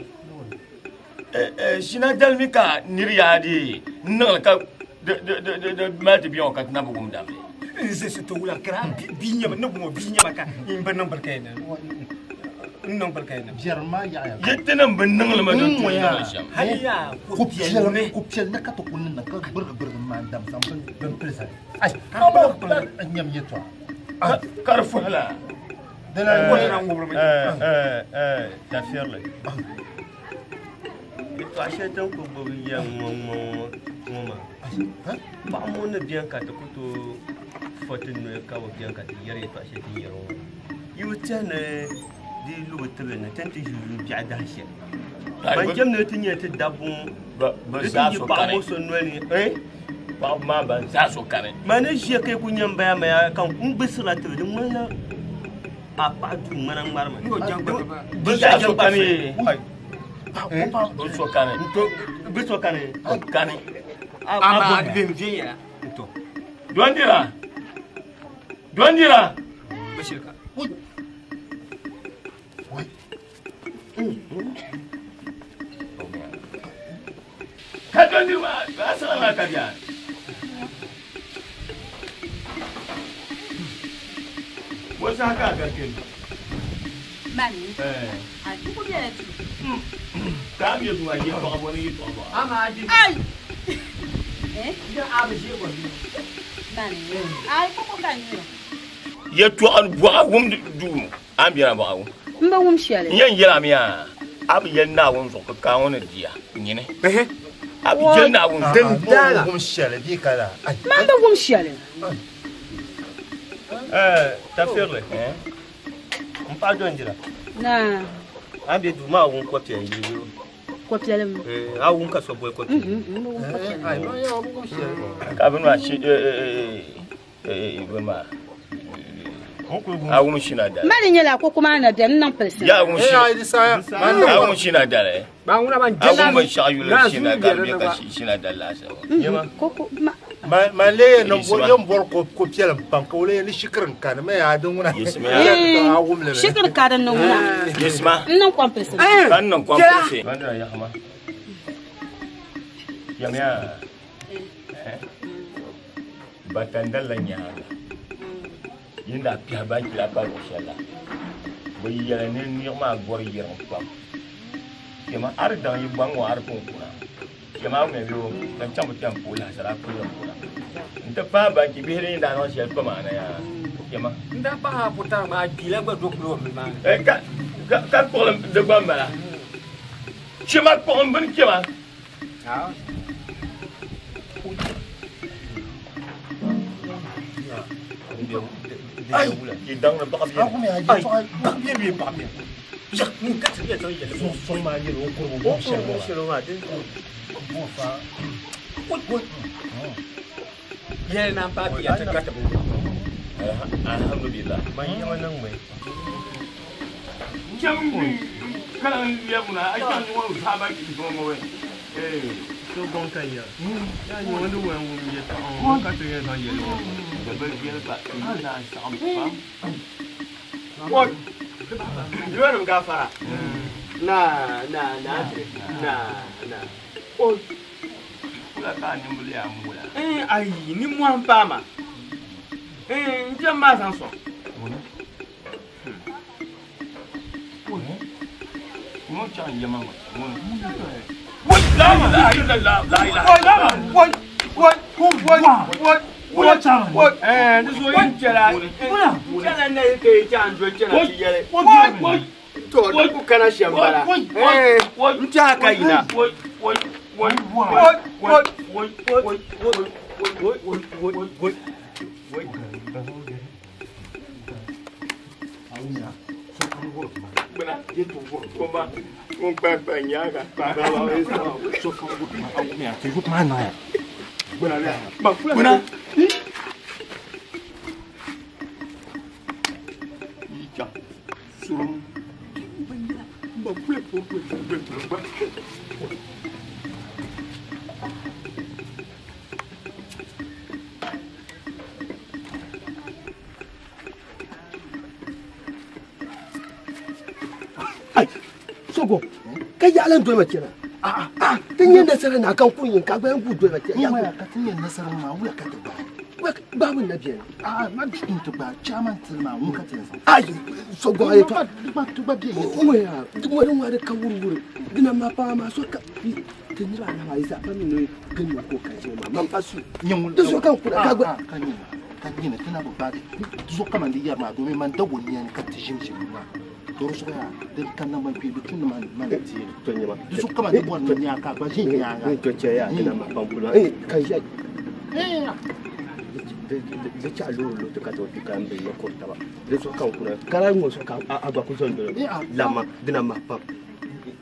Shina dalimi ka niri yaa di n niŋli ka di mali ti biɛŋ ka ti na bi wum damli. N zilisi to wula kira bi nyɛma ne bɔŋɔ bi nyɛma ka n ba niŋ barika yin na. N niŋ barika yin na. Biɛri maa yaɣaya. Yɛti nim bi niŋli ma din tu niŋli shɛm. Hali yaa Ko piɛlli ko piɛlli ne ka to ku niŋ ka gbirigi gbirigi maan dam zaŋ bin bin pili zali. Ai, ka ba nyam yɛltɔɣa. Ka di fuhi la. Dina Tafiyarli. Paɣa shɛli din ku gbubi yɛm ŋɔ ŋɔ ŋɔ maa. Paɣa ŋɔ ni bɛni ka ti ku tooi fo ti noli ka bi bɛni ka ti yɛri yɛltɔɣa shɛli ti ni yɛri ŋɔ. Yi bi tɛhi ni di lu bi tibili ni ti ni ti ʒi yuun biɛɣu dahi shɛli. Ban jɛm ni ti nyɛ ti dabba ŋɔ Bi di zaa ti yi so paɣa kani. ŋɔ so noli ni eh? Paɣaba maa ban zaa so kani. Ma ni ʒiya ka yi ku nyɛ n baya maya ka n gbisirila tibili di ŋmanila a paɣa duu ŋmana ŋmarimi. Bi zaa so kani. Bi so kani. Bi so kani. Kani. Ama a bɛ viɛnyɛla n to. Dondira. Dondira. Bashir ka. Ka dondira maa a saɣa maa ka biɛni. Bo saha ka a gari kpɛni? Mani. Eh. A dugu bɛla duu. Ka a bɛ duu a yɛ paɣaba ni yɛltɔɣa bɔɣa. Ama a di. Ai. Eh? Ya a bi ʒe gɔli. Mani. Ai koko ka nyura. Yɛltɔɣa bɔɣa wum duu a ni bɛna bɔɣa wum. N ba wum shɛli. N yɛn yɛlimi yaa a bi yɛli Naawuni zuɣu ka kaa ŋɔ ni diya nyini. A bi yɛli Naawuni zuɣu. Din daala. Wum shɛli bee ka la. Man ba wum shɛli. Tafiyarli. N paɣa dondira. Na. A bɛ duu maa wum kɔpiɛlli yili. Kɔpiɛlli mi. A wum ka so boli kɔpiɛlli. N ba wum kɔpiɛlli. Ai, ma yaa wum shɛli. Ka bini maa shi bini maa. A wum shina dali. Mani nyɛla koko maa na bɛni n niŋ pilisi. Ya wum Eh, ai di saya. A wum shina dali. Ba ŋuna ban A wum binshaɣu yuli shina ka di bɛ ka shina dali laasabu. Koko ma. Ma ma le ye no bo ye bor ko ko piɛlli pam ka o le ni shikiri kani ma yaa din ŋuna. Yisima. A wum le. Shikiri ka din niŋ ŋuna. Yisima. N niŋ kom pilisi. Ka n niŋ kom pilisi. Dondira yaɣama. Yamiya. Batandali la nyaanga. Yin daa piɛhi ban kpila pa luɣu shɛli la. Bi yɛli ni niɣi maa gɔri yiriŋ pam. Kpɛma a di daŋ yi gbaŋ ŋɔ a di pun kuna. Chɛma a ŋmɛ bɛ o ka n chaŋ bi kpɛm ka o lahi sara kuli n n ti paai banki bihi din daa niŋ shɛli kpɛ maa na yaa chɛma. N daa pahi a putara maa kpiila gba do kuli o mi maa ni. Ka ka kpuɣili di gba m bala. Chɛma kpuɣim bini chɛma. Ai, yi daŋ ni baɣa biɛni. Ai, baɣa biɛni bee baɣa biɛni. Ya, ŋun ka ti yɛn zaŋ yɛli ŋɔ. Sɔŋ maa yɛli o kurigu O kurigu shɛli maa din Yɛli naan paai bia ti ka ti bi Alhamdulillah. Man yɛma niŋ mi. Chɛm kala n lɛbina a chaŋ ŋɔ zahaba ŋɔ wɛ. So gɔŋ ka ya. Yaa nyɛ ŋun di wɛn wum yɛtɔɣa ŋɔ ka ti yɛn zaŋ yɛli ŋɔ. Di bi viɛli ba yi naan saɣim pam. Woi! Yonim gafara. Na na na na na. Oi! Kula ka a nimbili yaa muula. Eh, ayi, ni mɔhim paai ma. Eh, n kpɛm maa zaŋ sɔŋ. Ŋɔ chaŋ yɛma ŋɔ. Woi! La ilaha illallah, la ilaha illallah. Woi! Woi! Woi! Woi! Woi! Woi! Eh, di so yin chɛla. Chɛla na yi ka yi chaŋ do chɛna ti yɛli. Woi! To di ku kana shɛm bala. Eh, n tɛha ka yina. Woi! Woi! Woi! Woi! Woi! Woi! Woi! Woi! Woi! Woi! Woi! Woi! Gbuna. Kuma ŋun kpa kpa nyaaŋa. Gbuna. Yi chaŋ surum. Ai, sogo, ka yaɣa lan doli ma chana. Ah, ti nyɛ nasara na kan kun yin ka gba yan ku doli ma chana. Waya ka ti nyɛ nasara maa wula ka ti gbaai. Baabu na biɛni. Aa ma n ti gbaai chairman tili maa ŋun ka ti yɛn zaŋ. Ai, sogo ayi to. Ti gba bɛ yɛ. Waya, wani wani ka wuri wuri. Dina ma paɣa maa so ka ti niriba anahi ayi zaa pa mi ni gini ma ko ka ʒiya maa man pa su. Nyɛ Di so kan kuna ka gba. Ka nyɛ ka nyɛ ti na bi gbaai di so kaman di yɛri maa domin man da wun yɛn ka ti ʒim ʒim maa. To di zuɣu yaa din ka nangban kpee bi tumdi man man deeri. To nyɛ ma. Di so kaman di bɔri ni nyaa ka gba ʒi nyaanga. To chɛ yaa dina ma pam pula. Eh, ka ʒiya. Di chaɣa loori lo ti ka ti ka n bi ma kuri taba. Di so kan kuna kara ŋɔ so ka a gba ku zɔn doli lama dina ma pam.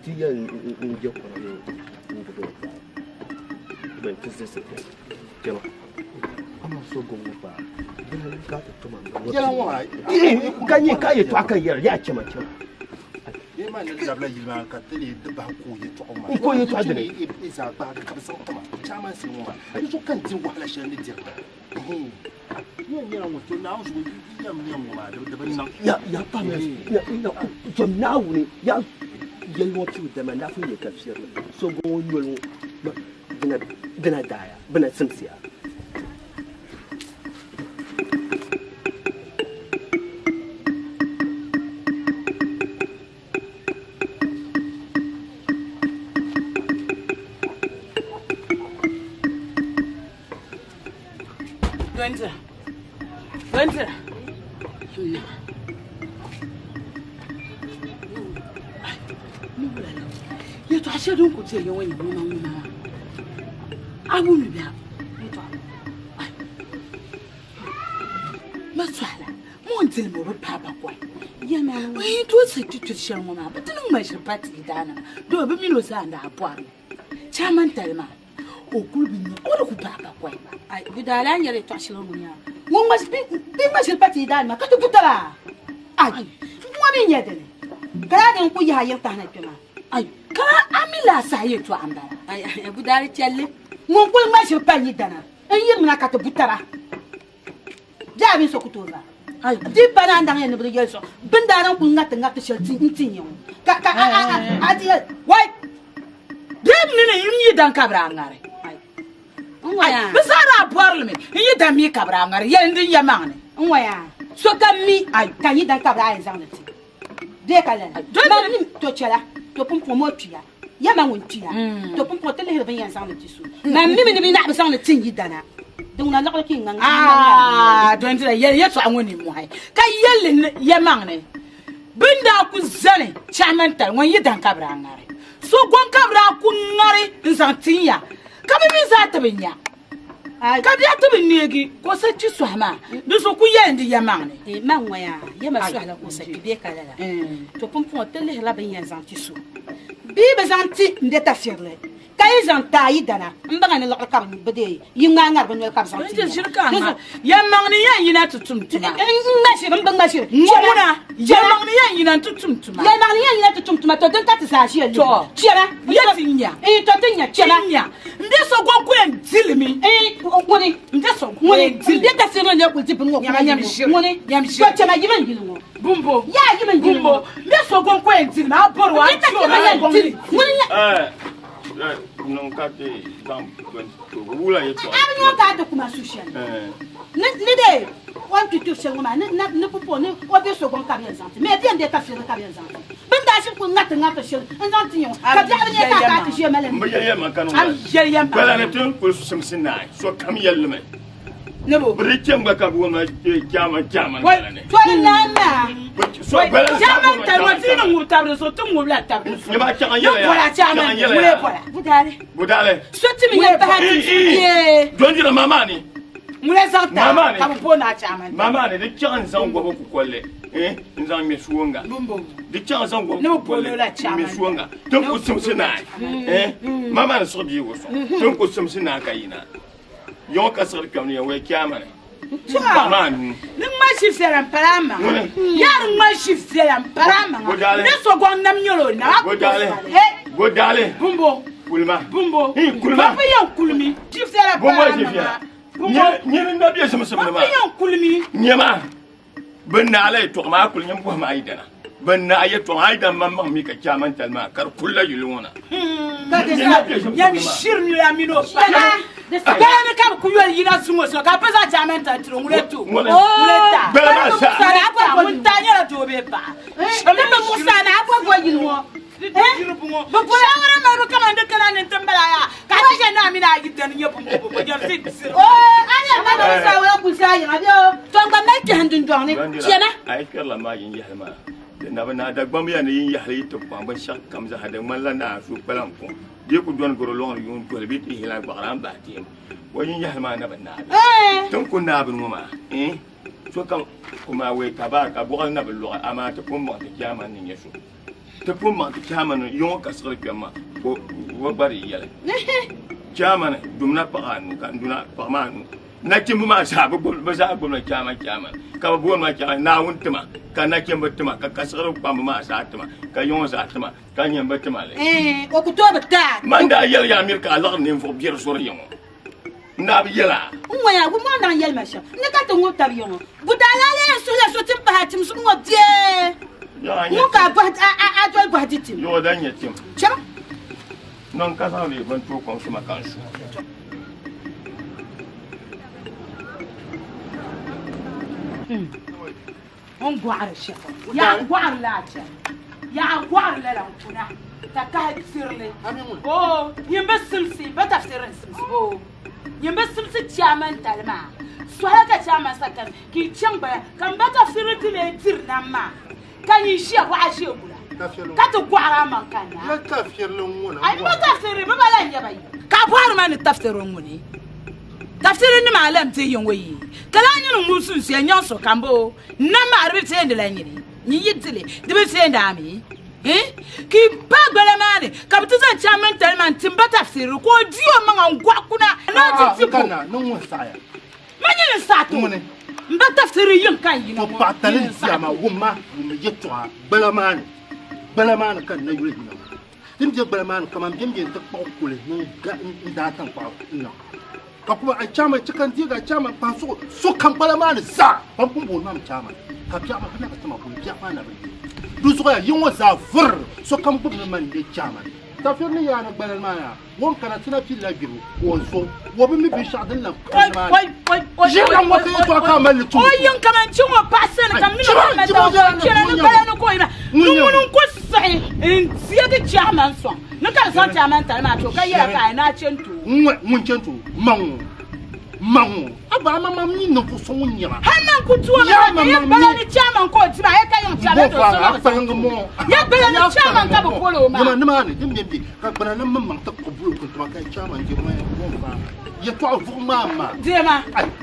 Ti yɛn n je kɔrɔ ni n gbubi bɛn ti zisi kpɛma. Ama so gongo pa. Dina ka ti tuma. Yɛla ŋɔ maa. Ka nyɛ ka yɛtɔɣa ka yɛri yaa chɛma chɛma. Bee maa ni labila yili maa ka ti lee di bahi ka o yɛtɔɣa maa. N ko yɛtɔɣa dini. I zaa gbaagi ka bi zaŋ tima chairman sili ŋɔ maa. Di zuɣu ka n diri wahala shɛli ni diri. Yɛn nyɛla ŋun to Naawuni zuɣu yɛm yɛm ŋɔ maa di bi niŋ. Ya ya pa mi ya ya tom Naawuni ya yɛli ŋɔ piu dama naafun yɛ ka fiɛri so ŋɔ nyoli ŋɔ dina dina daaya bina simsiya. Dondira. Dondira. Yɛtɔɣa shɛli din ku tiɛ ŋɔ nyɛ ŋuma ŋuma maa. A wum bɛ yɛtɔɣa. Ma sɔhila mo n dili mo bi paai bakɔi. Yi tooi sa ti turi shɛli ŋɔ maa bi ti niŋ ma ʒiri pa ti daana doo bi mini o zaa n daa bɔri chairman tali maa o kuli bi nya o di ku paai bakɔi. Ai, bi daa lahi nyɛla yɛtɔɣa shɛli ŋɔ yaa. Ŋun ŋma bi ŋma ʒiri pa ti daana maa ka ti gu taba. Ai, ŋɔ mi nyɛ dini. Ka daa din ku yaha yiŋ tahina kpɛ maa. Ai, ka a mi laasahi yɛtɔɣa n bala. Ai, ai, bu daa di chɛlli. Ŋun kuli ŋma ʒiri pa yi dana n yirimina ka ti bu taba. Biɛhi mini so ku tooi zaa. Ai, Di pa na n-daŋ yɛn ni bi di yɛli so bin daa din kuli ŋariti ŋariti shɛli ti n ti nyɛ ŋɔ. Ka ka a a a a ti yɛli wai bee mini n yi dan ka bi daa ŋari. Ai, n ŋɔ yaa. Bi zaa daa bɔrili mi n yi dan mi ka bi daa ŋari yɛli n din yɛ maŋ ni. N ŋɔ yaa. Sokam mi Ai. ka yi dan ka bi daa yɛn zaŋli ti. Bee ka lala. Doli Ma mi to chɛla to pumpɔŋ moo kpiya. Yɛma ŋun kpiya. To pumpɔŋɔ ti lihiri bɛ ni yɛn zaŋ li ti so. Man mi mi ni bɛ naɣi bi zaŋ li ti n yidana. Din ŋuna liɣiri ka yi ŋa Aa, dɔndira, yɛli yɛtɔɣa ŋɔ nimmohi ka yɛli li yɛmaŋ ni. Bɛ ni daa ku zani chaamantali ŋun yi dan ka bɛ daa ŋari. So gɔŋ ka bɛ daa ku ŋari n-zaŋ tin ya, ka bɛ mi zaa ti bi nya. Ka bia ti bi neegi ka o sa kpi sɔhi maa, di zuɣu ku yɛli di yɛmaŋ ni. Man ŋɔ yaa, yɛma sɔhila ka o sa kpi bee ka lala? To pumpɔŋɔ ti lihirila bɛ ni yɛn zaŋ ti so bee bɛ zaŋ ti m-be tafirili, ka yi zaŋ ti a yidana m-baŋ ni liɣiri ka bɛ deei yi ŋmaai ŋari bɛ noli ka bɛ zaŋ ti ya. Yɛlimaŋli ni yɛn yina ti tum tuma. N ŋma ʒiri, m bi ŋma ʒiri. Ŋɔ ŋuna, yɛlimaŋli yɛn yina ti tum tuma. Yɛlimaŋli yɛn yina ti tum tuma, to din ka ti zaa ʒiya lihi. To, Chɛma. Ya ti nya. Ii, to ti nya, chɛma. Ti nya. M be so gɔŋ ku yɛn di li mi. Ii, ŋuni. M be so ku Ŋuni. yɛn di li. M be tafsiri ni kuli di bini ŋɔ Nyama nyam ʒiri. Ŋuni. Nyam ʒiri. To chɛma yim n yili ŋɔ. Bumbo. Yaa yim n yili ŋɔ. Bumbo. M be so gɔŋ ku yɛn di li mi, a bɔri o, a M be di o, tafsiri a yɛn gɔŋ di li. Ŋuni nya. Niŋ ka ti zaŋ wula yɛltɔɣa. A bi niŋ ka a di kuma su shɛli. Ni dee o ni kpi tiri shɛli ŋɔ maa ni pumpɔŋɔ ni o be sogɔŋ ka bɛ yɛn zaŋ ti mi bɛ ni be ka firili ka bɛ yɛn zaŋ ti bɛ ni daa ʒiri kuli ŋariti ŋariti shɛli n-zaŋ ti ya ŋɔ ka biɛɣu bi neei ka a ka a ti ʒiya mali M bi yɛli ya ma ka niŋ Gbala ni ti ni kuli simsi naai sokam yɛlli mi. Bɛ di chɛ gba ka bɛ wum chairman chairman gbala ni. Toli naa maa. So gbala ni Chairman tali ŋɔ ti yi ni ŋubi tabili so ti ŋubila tabili so. Nyɛ chaŋ Ni yɛla ya. bɔla chairman Chaŋ yɛla ŋuni ya. bɔla. Budaali. Budaali. So ti mi yɛn pahi ti yee. Dɔnjira maa maa ni. Ŋuni zaŋ ta Maa maa ni. ka bɛ booni a chairman. Maa maa ni di chaŋ n zaŋ gɔbo kukolli n zaŋ ŋmɛ suunga. Di chaŋ zaŋ gɔbo Ni bɛ kukolli booni o la n ŋmɛ chairman. suunga. Tin ku simsi naai. Maa maa ni siɣi bia wo sɔŋ. Tin ku simsi naai ka yina. Yɔŋɔ ka siɣiri kpɛm ni yɛn wai chairman. Paɣa maa nuu. Ni ŋma ʒi viɛla m-pali a maŋa. Yaa ni ŋma ʒi viɛla m-pali a maŋa. Ni so gɔŋ nam nyɛla o nam. Godaali. Godaali. Bumbo. Kulima. Bumbo. Hin kulima. Bɔbu yɛn kulimi. Ʒi viɛla Bumbo pali a ʒi maŋa. viɛla. Bumbo. Nyini na bɛ zimsim ni Bɔbu maa. yɛn kulimi. Nyɛma. Bɛ naai la yɛtɔɣa maa kuli nyɛ bɔhim a yidana. Bɛ naai yɛtɔɣa a yidana maŋmaŋ mi ka chairman tali maa ka di kuli la yuli ŋɔ na. Yɛn shiri nira mini o paɣa. Gbala ni ka bɛ ku yoli yina zuŋɔ so ka bɛ zaŋ chairman tali tiri o ŋuna to. Ŋuna ta. Gbala maa zaa. Ŋun ta nyɛla doo bee paɣa. Di bi muɣisi a ni a bɔri bɔ yili ŋɔ. Shawara malibu kaman di kana ni n-ti bala yaa ka a ti ʒe naa mini a yidana nyɛ bumbɔbɔbɔ yɛri ti diri. Oo, a ni yɛn mali o saawara kulisi a yiŋa bee o? To n gba mali kpɛhi n dundɔŋ ni. Chɛma. A yi kpɛrila maa yin yɛhili maa, di na bi naai Dagbamb ya ni yin yɛhili yi ti kɔŋ binshɛɣu kam zaa di ŋmanila naa so kpalaŋ kuŋ di yi ku dɔni garo lɔŋ ni yuun doli bee ti yihila gbaɣira m-bahi teem o yin yɛhili maa na bi naai bɛ. Ti ni ku naai bini ŋɔ maa, eh, sokam kuma wei tabarika bɔɣili na bi lɔɣi amaa ti pun maŋ ti chairman ni nyɛ so. Ti pun maŋ ti chairman yiŋɔ ka siɣiri kpɛm maa ka o gba di yɛli chairman dumna paɣa anu ka n duna paɣa maa anu nachimbi maa zaa bi zaa gbubila chairman chairman ka bi booni ma chairman Naawuni tima ka nachimbi tima ka kasiɣiri kpamba maa zaa tima ka yiŋɔ zaa tima ka nyɛ bi tima li. O ku tooi bi taai. Man daa yɛli yaa miri ka a liɣiri ninvuɣ biɛri sori yiŋɔ n daa bi yɛl a. N ŋɔya gu mɔŋ daŋ yɛli ma shɛm n ni ka ti ŋub tab yiŋɔ budaa laa lee yɛn suhila so tim pahi a tim zuɣu ŋɔ bee ŋun ka a doli bɔhi di tim. Yɔɔ dan nyɛ tim. Chɛm. Niŋ ka zaŋ li bin tooi kom suma ka n su. N gɔɣiri shɛli yaa n gɔɣiri la a chɛ yaa n gɔɣiri lala n kuna ka kahi tirili oo nyin bi simsi ba tafsiri n simsi oo nyin bi simsi chairman tali maa sɔhila ka chairman sa kani ka i chaŋ gbaya ka n ba tafsiri ti lee diri nam maa ka nyin ʒiya bɔɣa ʒiɛ gula ka ti gɔɣiri a maŋ ka na a yi ba tafsiri bi ba lan nyɛ ba yi ka a bɔhiri ma ni tafsiri ŋuni Tafsiri nim a lam ti yin o yi ka lahi nyini ŋun sunsuya nyaŋ so kam bo nam maa di bi fendi la nyini nyin yi dili di bi fendi a mi eh ka i pa gbala maa ni ka bi ti zaŋ chaŋ mini tali maa n-tim ba tafsiri ka o di o maŋa n-gɔɣi kuna na ti ti bo ma nyini n-saɣi ti o m ba tafsiri yiŋ ka n yina To ŋɔ paɣa tali nyini n-saɣi n-diya maa ti o. wumma wummi yɛltɔɣa gbala maa ni gbala maa ni ka n na yuli yina ŋɔ. Din be gbala maa ni kaman bɛ ni be nti kpuɣi kuli ni n-daai taŋkpaɣu n-niŋ. Ka kuma a chaama chɛ ka n deegi a chaama m-pahi suɣu sokam gbala maa ni zaa. Ban pun booni ma mi chaama, ka biɛɣu maa, bɛ na bi ti ma boli, biɛɣu maa na bi yi. Di zuɣu yaa yi ŋɔ zaa vuri sokam gbubi ni man n-nyɛ chaama. Tafir ni yaani gbala maa yaa, o ni kana ti na pilila gbibu, ka o zo. O bi mi binshɛɣu din lan kani maa ni. Ʒiri la ŋɔ ka yɛtɔɣa ka a mali li tum O yiŋ kaman chi ŋɔ paɣa sani ka mini o ma daa kpɛra ni gbala ni ka o yina. Ni ŋuni n-ku siɣi n-deegi chairman sɔŋ. Ni ka di zaŋ chairman tali maa ti o ka yɛla ka a naa chɛ n-ti o. Ŋun chɛ n-ti o? Ma ŋɔ. Ma ŋɔ. A ba, a maŋmaŋ mi ninvuɣ so ŋun nyɛ ma. Hal man ku ti o mi ka yɛ gbala ni chairman ka o di maa, yɛ ka yiŋ chairman ti o so la bi zaŋ ti o. Yɛ gbala ni chairman ka bi boli o maa. Yɛma nimaani din bɛ m-be ka gbana ni maŋmaŋ ti kpuɣi buloku n-ti ma ka chairman di ma bɔ n-faai yɛtɔɣa vuɣi ŋmaa maa. Deema,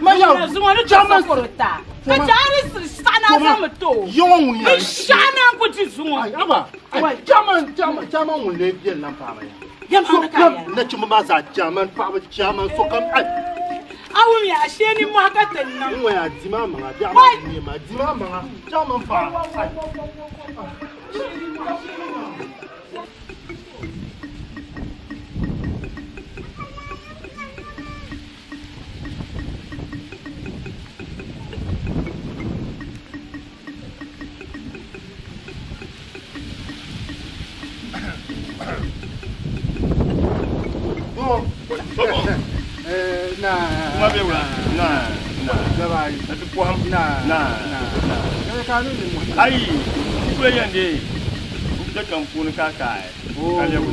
na zuŋɔ ni ti sakoro taa ka chɛ a ni saɣi ni a zaŋmi ti o. Yiŋɔ ŋun nyɛ. Binshɛɣu naan ku di zuŋɔ. Ai, aba, ai, chairman, chairman, chairman ŋun lee biɛli lan paai ma ya. Yɛm a ni ka a yɛli. Nachimba maa zaa chairman, paɣaba chairman, sokam, ai. A wumya, ashee nimmɔhi ka ti niŋ. N ŋɔya, di maa maŋa, biɛɣu maa nyɛ ma, di maa maŋa, chairman paɣa, ai. Ayi, n kuli yɛn deei n kpɛ kam puuni ka kaai ka lɛbi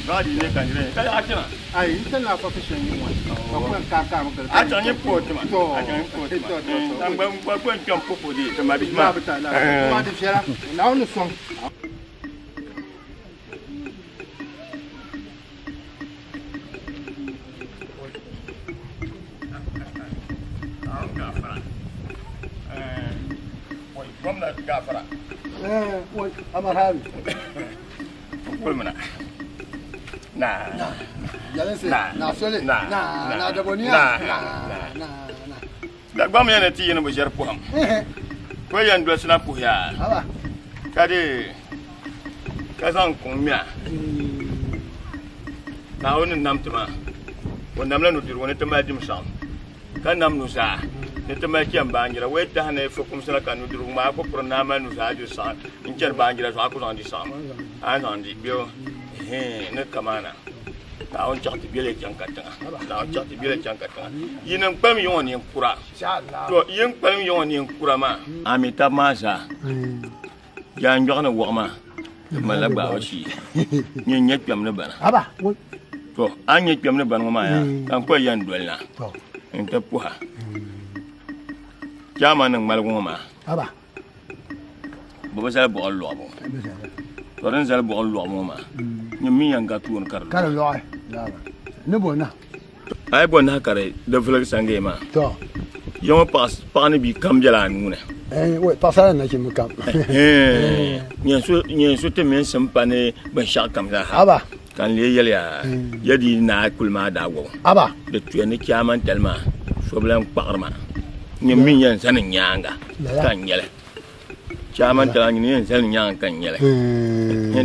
baɣa di ne ka nira ka yaɣa kpɛma. Ayi, n tɛni afa fi shɛli nyɛ ŋɔ ka ku yɛn kaai kaai mi gili A chaŋ nyɛ po tima. A chaŋ nyɛ po tima. Ka n gba ku yɛn kpɛm po po di ti ma bihi maa. Maa di viɛla Naawuni ni sɔŋ. Gwamna gafara. Eh, Amar Habi. Kulmina. Na. Yalinsi. Na. Na soli. Na. Na. Na daboniya. Na. Na. Na. Na. Dagbam yɛn ni ti yini bi ʒɛri poham. Ko yɛn dolisi na puhiya. Aba. Ka di ka zaŋ kuŋ ŋmɛa. Naawuni ni nam ti maa, o namla nudirigu ni ti mali dim saɣim, ka nam nuzaa ni ti mali chani baanjira. O yi tahi ni fukumsi na ka nudirigu maa a ku piri ni a mali nuzaa di saɣim n-chani baanjira zuɣu a ku zaŋ di saɣim a ni zaŋ di bɛ o ni kamaana. Naawuni chaɣ ti bela chaŋ katiŋa. Naawuni chaɣ ti bela chaŋ katiŋa. Yinim kpalim yiŋɔ ninkura. To yin kpalim yiŋɔ ninkura maa. A mi tab maa zaa. Yaa n-nyɔɣu ni wɔɣ maa, di malila gbaabu shee. Nyɛ n-nyɛ kpɛm ni bana. To a ni nyɛ kpɛm ni bana ŋɔ maa yaa, ka n kuli yɛn doli na n-ti puhi a. Chairman ni ŋmaligi ŋɔ maa, bɛ bi zali buɣili lɔɣibu. To din zali buɣili lɔɣibu ŋɔ maa, nyɛ mi yɛn ga tooni ka di lɔɣi. A yi bo nahi ka di viligi sangee maa, ya ŋɔ paɣa ni bia kam bela a nuu ni. Paɣasara ni nachimba kam. Nyɛ so ti mini sim pa ni binshɛɣu kam zaa ha. Ka n lee yɛli ya, ya di naai kuli maa daa wɔbu. Di tuya ni chairman tali maa so bi lan kpaɣiri ma. Nyɛ mi yɛn zani n nyaaŋa ka n nyɛli. Chairman tali maa nyini yɛn zani n nyaaŋa ka n nyɛli.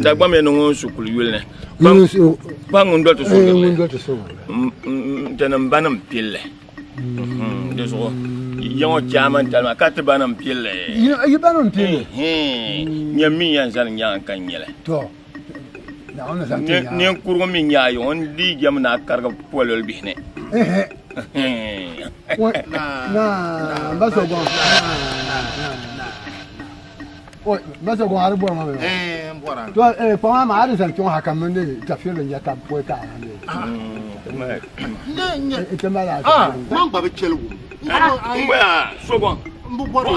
Dagbam yɛn ni ŋun su kuli yuli ni. Kpa ŋun doli ti so girili. N-ti ni ba nim pilli. Di zuɣu ya ŋɔ chairman tali maa ka ti ba nim pilli. Yi ba nim pilli. Nyɛ mi yɛn zani n nyaaŋa ka n nyɛli. Ninkurugu mi nyɛ a yiŋ n dii jɛm ni a karigi pololi bihi ni. Man gba bi chɛli wum. N gba sogɔŋ.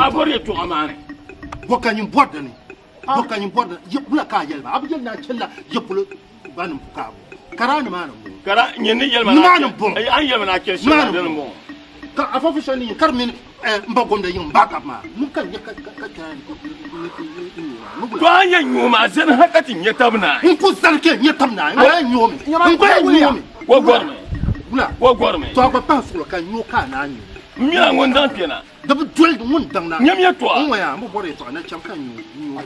A bɔri yɛltɔɣa maa ni. Bɔ ka nyin bɔri dini? Bɔ ka nyin bɔri dini? Wula ka a yɛli ba? A bi yɛli ni a chɛlila ya polo ba nim kaabu. Kara nimaani m-bɔŋɔ. Kara nyini ni yɛli ma Nimaani m-bɔŋɔ. A ni yɛli ma ni a chɛli shɛli dini m-bɔŋɔ. Ka afafu shɛli ni yin ka di mini n ba gomda yiŋ m-baai tab maa, ŋun ka n nya ka kpɛra ni n nyuo maa, ni wula? To a ni yɛn nyuo maa, zani ha ka ti nya tab naai. N ku zani ka nya tab naai, n gba yɛn nyuo mi. N gba yɛn nyuo mi. O gɔrimi. Wula? O gɔrimi. To a gba pahi suɣulo ka n nyuo ka a naan nyuo. M mila ŋun daŋ kpɛna. Di bi doli ŋun daŋ na. Nyam yɛtɔɣa. N ŋɔya, n bi bɔri yɛtɔɣa, na cham ka nyu.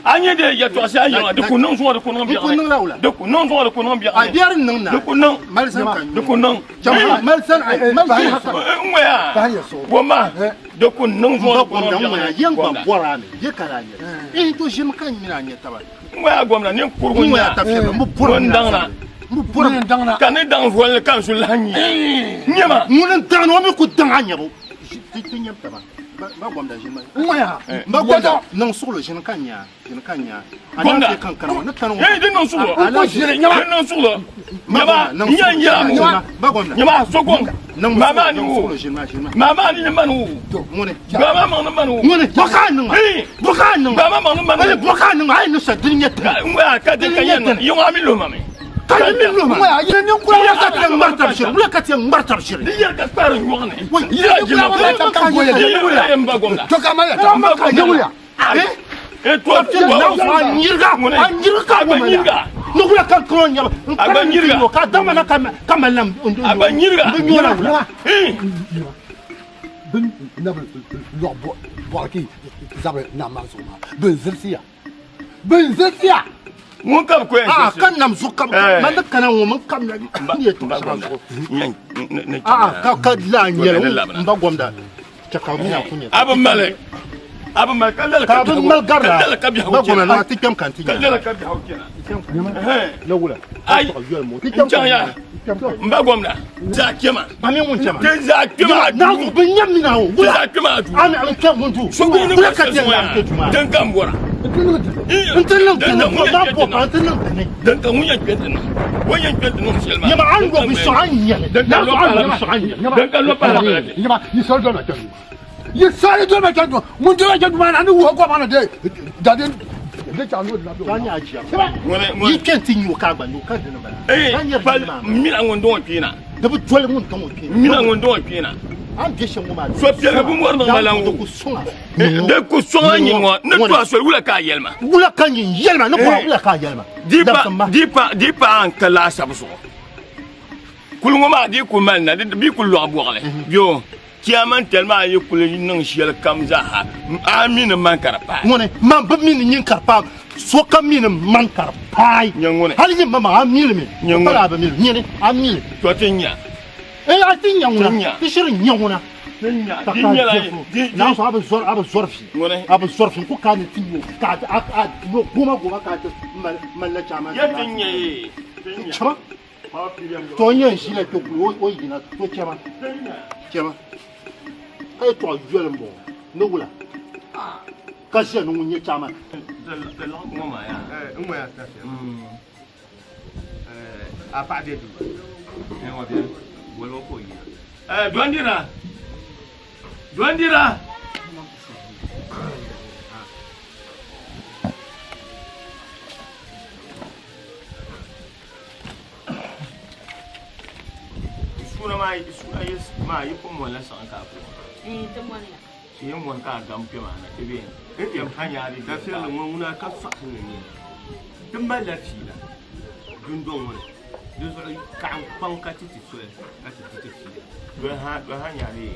A nyɛ de yɛtɔɣa shɛli a yiŋa, di ku niŋ zuɣu di ku niŋ biɛɣu ni. N ku niŋ la wula? Di ku niŋ zuɣu di ku niŋ biɛɣu ni. A biɛri niŋ na. Di ku niŋ. Mali zani ka nyu. Di ku niŋ. Cham ha, mali zani, ai, mali zani ha ka. N ŋɔya, goma, di ku niŋ zuɣu di ku niŋ biɛɣu ni. N ŋɔya, yɛn gba bɔri a mi, ye ka daa nyɛ li. N to ʒimi ka n mini a nyɛ taba. N ŋɔya gomna, ninkurugu N n-nyɛ ŋɔya a. tafiya, n bi bɔri Ŋun daŋ na. N bi bɔri. Ka ni daŋ voli ka n su lahi nyɛ. Nyɛ ma. Ŋuni n-daŋ na, o mi ku daŋ a nyabu. Ti nyɛm taba. Ba gomda ʒini ma. N-ŋɔya. Ba gomda niŋ suɣulo ʒini ka nya. Ʒini ka nya. Gomda. Alaafee kan kana ŋɔ ni kani ŋɔ. Hey, di niŋ suɣulo. Alaafee. Di niŋ suɣulo. Nyama, n yɛn yɛla ŋɔ. Ba gomda. Nyama, so gom. Niŋ Mama ni suɣulo wo. ʒini ma ʒini ma. Mama ni ni man wo. Ŋuni. Bama maŋ ni man wo. Ŋuni. Bɔ ka a niŋ ma? Bɔ ka a niŋ ma? Bama maŋ ni man wo. Ayi, bɔ ka a niŋ ma? Ayi ni sa dini nyɛ tini. N ka di ka yɛn yiŋɔ a mi luhi ma mi. Ka yi mi luhi ma. Ŋɔya, yi ninkura wula ka ti yɛn ŋmari tabi shiri? Wula ka ti yɛn ŋmari tabi shiri? Di yɛn ka kpari nyɔɣu ni. Yira jina ko. Yira yɛn ba gomda. To ka ma ya ta. Ba gomda. Yawuya. E to A nyiriga. A nyiriga ka A gba nyiriga. Ni wula ka kɔrɔ nyaba. N A gba nyiriga. Ka dama na ka mali na. A gba nyiriga. N bi nyɔra wula. Bin na bi lɔɣu bɔɣiri ki zabiri nam maa zuɣu maa. Bin zilisiya. Bin zilisiya. Ŋun ka bi ko yɛn Aa zilisi. ka nam zuɣu ka Eh. man ni kana ŋɔ min kam na n yɛ tɔɣu shɛŋa zuɣu. Nyɛ ne Aa ka ka laa nyɛli Ne labina. n ba gomda chɛ ka mina ku nyɛ. A bi mali. A bi mali ka lala Ka bi mali garila. Ka lala ka biɛhigu Ba gomda chɛna. na ti kpɛm ka n ti Ka nya. lala ka biɛhigu chɛna. Na wula. Ayi. Tɔɣu yoli mo. Ti N kpɛm chaŋ ka ya. N ba gomda. Zaa kpɛma. A mi ŋun chɛma. Ti zaa kpɛma a Na duu. bi nyɛ mina o. Ti Wula. zaa kpɛma a duu. A mi a kpɛm ŋun duu. So ŋun ni Wula bɔri ka ti shɛli yɛn zuɣu laɣim kpɛ duu yaa. maa. Din ka n bɔra. N ti niŋ tini. Din ka ŋun Na yɛn bɔ kpɛ pa n ti niŋ tini. Din ka ŋun yɛn kpɛ ti niŋ. O yɛn kpɛ ti niŋ shɛli maa. Nyɛma a ni lɔ binshɛɣu a ni nyɛli. Din ka Na lɔ zuɣu a ni lɔ pahala. binshɛɣu a ni nyɛli. Din ka lɔ pahala bala ti. Nyama, yi sɔri dɔl ma kpɛm duu. Yi sɔri dɔl ma kpɛm duu. Ŋun dɔl ma kpɛm duu maa na, a ni wuhi o gɔma na de dade de chaŋ ni o dina Ka nyɛ a jia. Ŋuni ŋuni. Yi kpɛ n ti nyu ka gba nyu ka dini bala. Ee Ka nyɛri pali dini maa. mina ŋun dɔn kpiina. Di bi doli ŋun dɔn o kpee. Mina ŋun dɔn kpiina. An bɛ shɛm ŋɔ maa. So piɛlli bi mɔri niŋ ma lan Di wo. ku suŋa. Di ku sɔŋa nyin ŋɔ ni to a soli wula ka a yɛli ma. Wula ka nyin yɛli ma ni bɔra wula ka a yɛli ma. Di pa Dabsim ma. di pa di pa an ka laasabu zuɣu. Kuli ŋɔ maa di ku mali na di bi ku lɔɣi bɔɣili. Yo chairman tali maa yi kuli niŋ shɛli kam zaaha a mi ni man ka di paai. Ŋuni man bi mi ni nyin ka di paai sokam mi ni man ka di paai. Nyɛ ŋuni. Hali nyin maŋmaŋ a mi li mi. Nyɛ ŋuni. Pala a bi mi li nyini a mi li. To ti nya. Eh a ti nya ŋuna. Ti nya. Ti shiri nya ŋuna. Ti nya. Ka Di ka nyɛla jɛfu. di Na so a bi zɔri a bi zɔri fi. Ŋuni. A bi zɔri fi n ku ka ni ti nyo ka a a nyo goma goma ka ti mali mali la chairman. Ya ti nya ye. Ti nya. Chama. To n yɛn ʒila kpɛ kuli o yina to chɛma chɛma ka yi tɔɣa yoli n bɔŋɔ ni wula ka ʒiya ni ŋun nyɛ chairman. Ti laɣim ŋɔ maa yaa. N ŋɔya tafiya. A paɣa bɛ duu. Ɛ ŋɔ bɛni. Boli o ka o yina. Ɛ dɔndira. Dɔndira. Suuna maa suuna yi maa yi pun mɔnila saɣim ka a puhi. Eh, ti mɔniya. Ti yɛn mɔni ka a gam kpɛ maa na ti bɛ n yɛn pa nyaari Dafirili ŋɔ ŋuna ka sɔɣisi ni nini. Ti malila fiila dundɔŋ ŋɔ ni. Di zuɣu kaɣim kpaŋ ka ti ti soli ka ti di ti fiila. Doli ha doli ha nyaari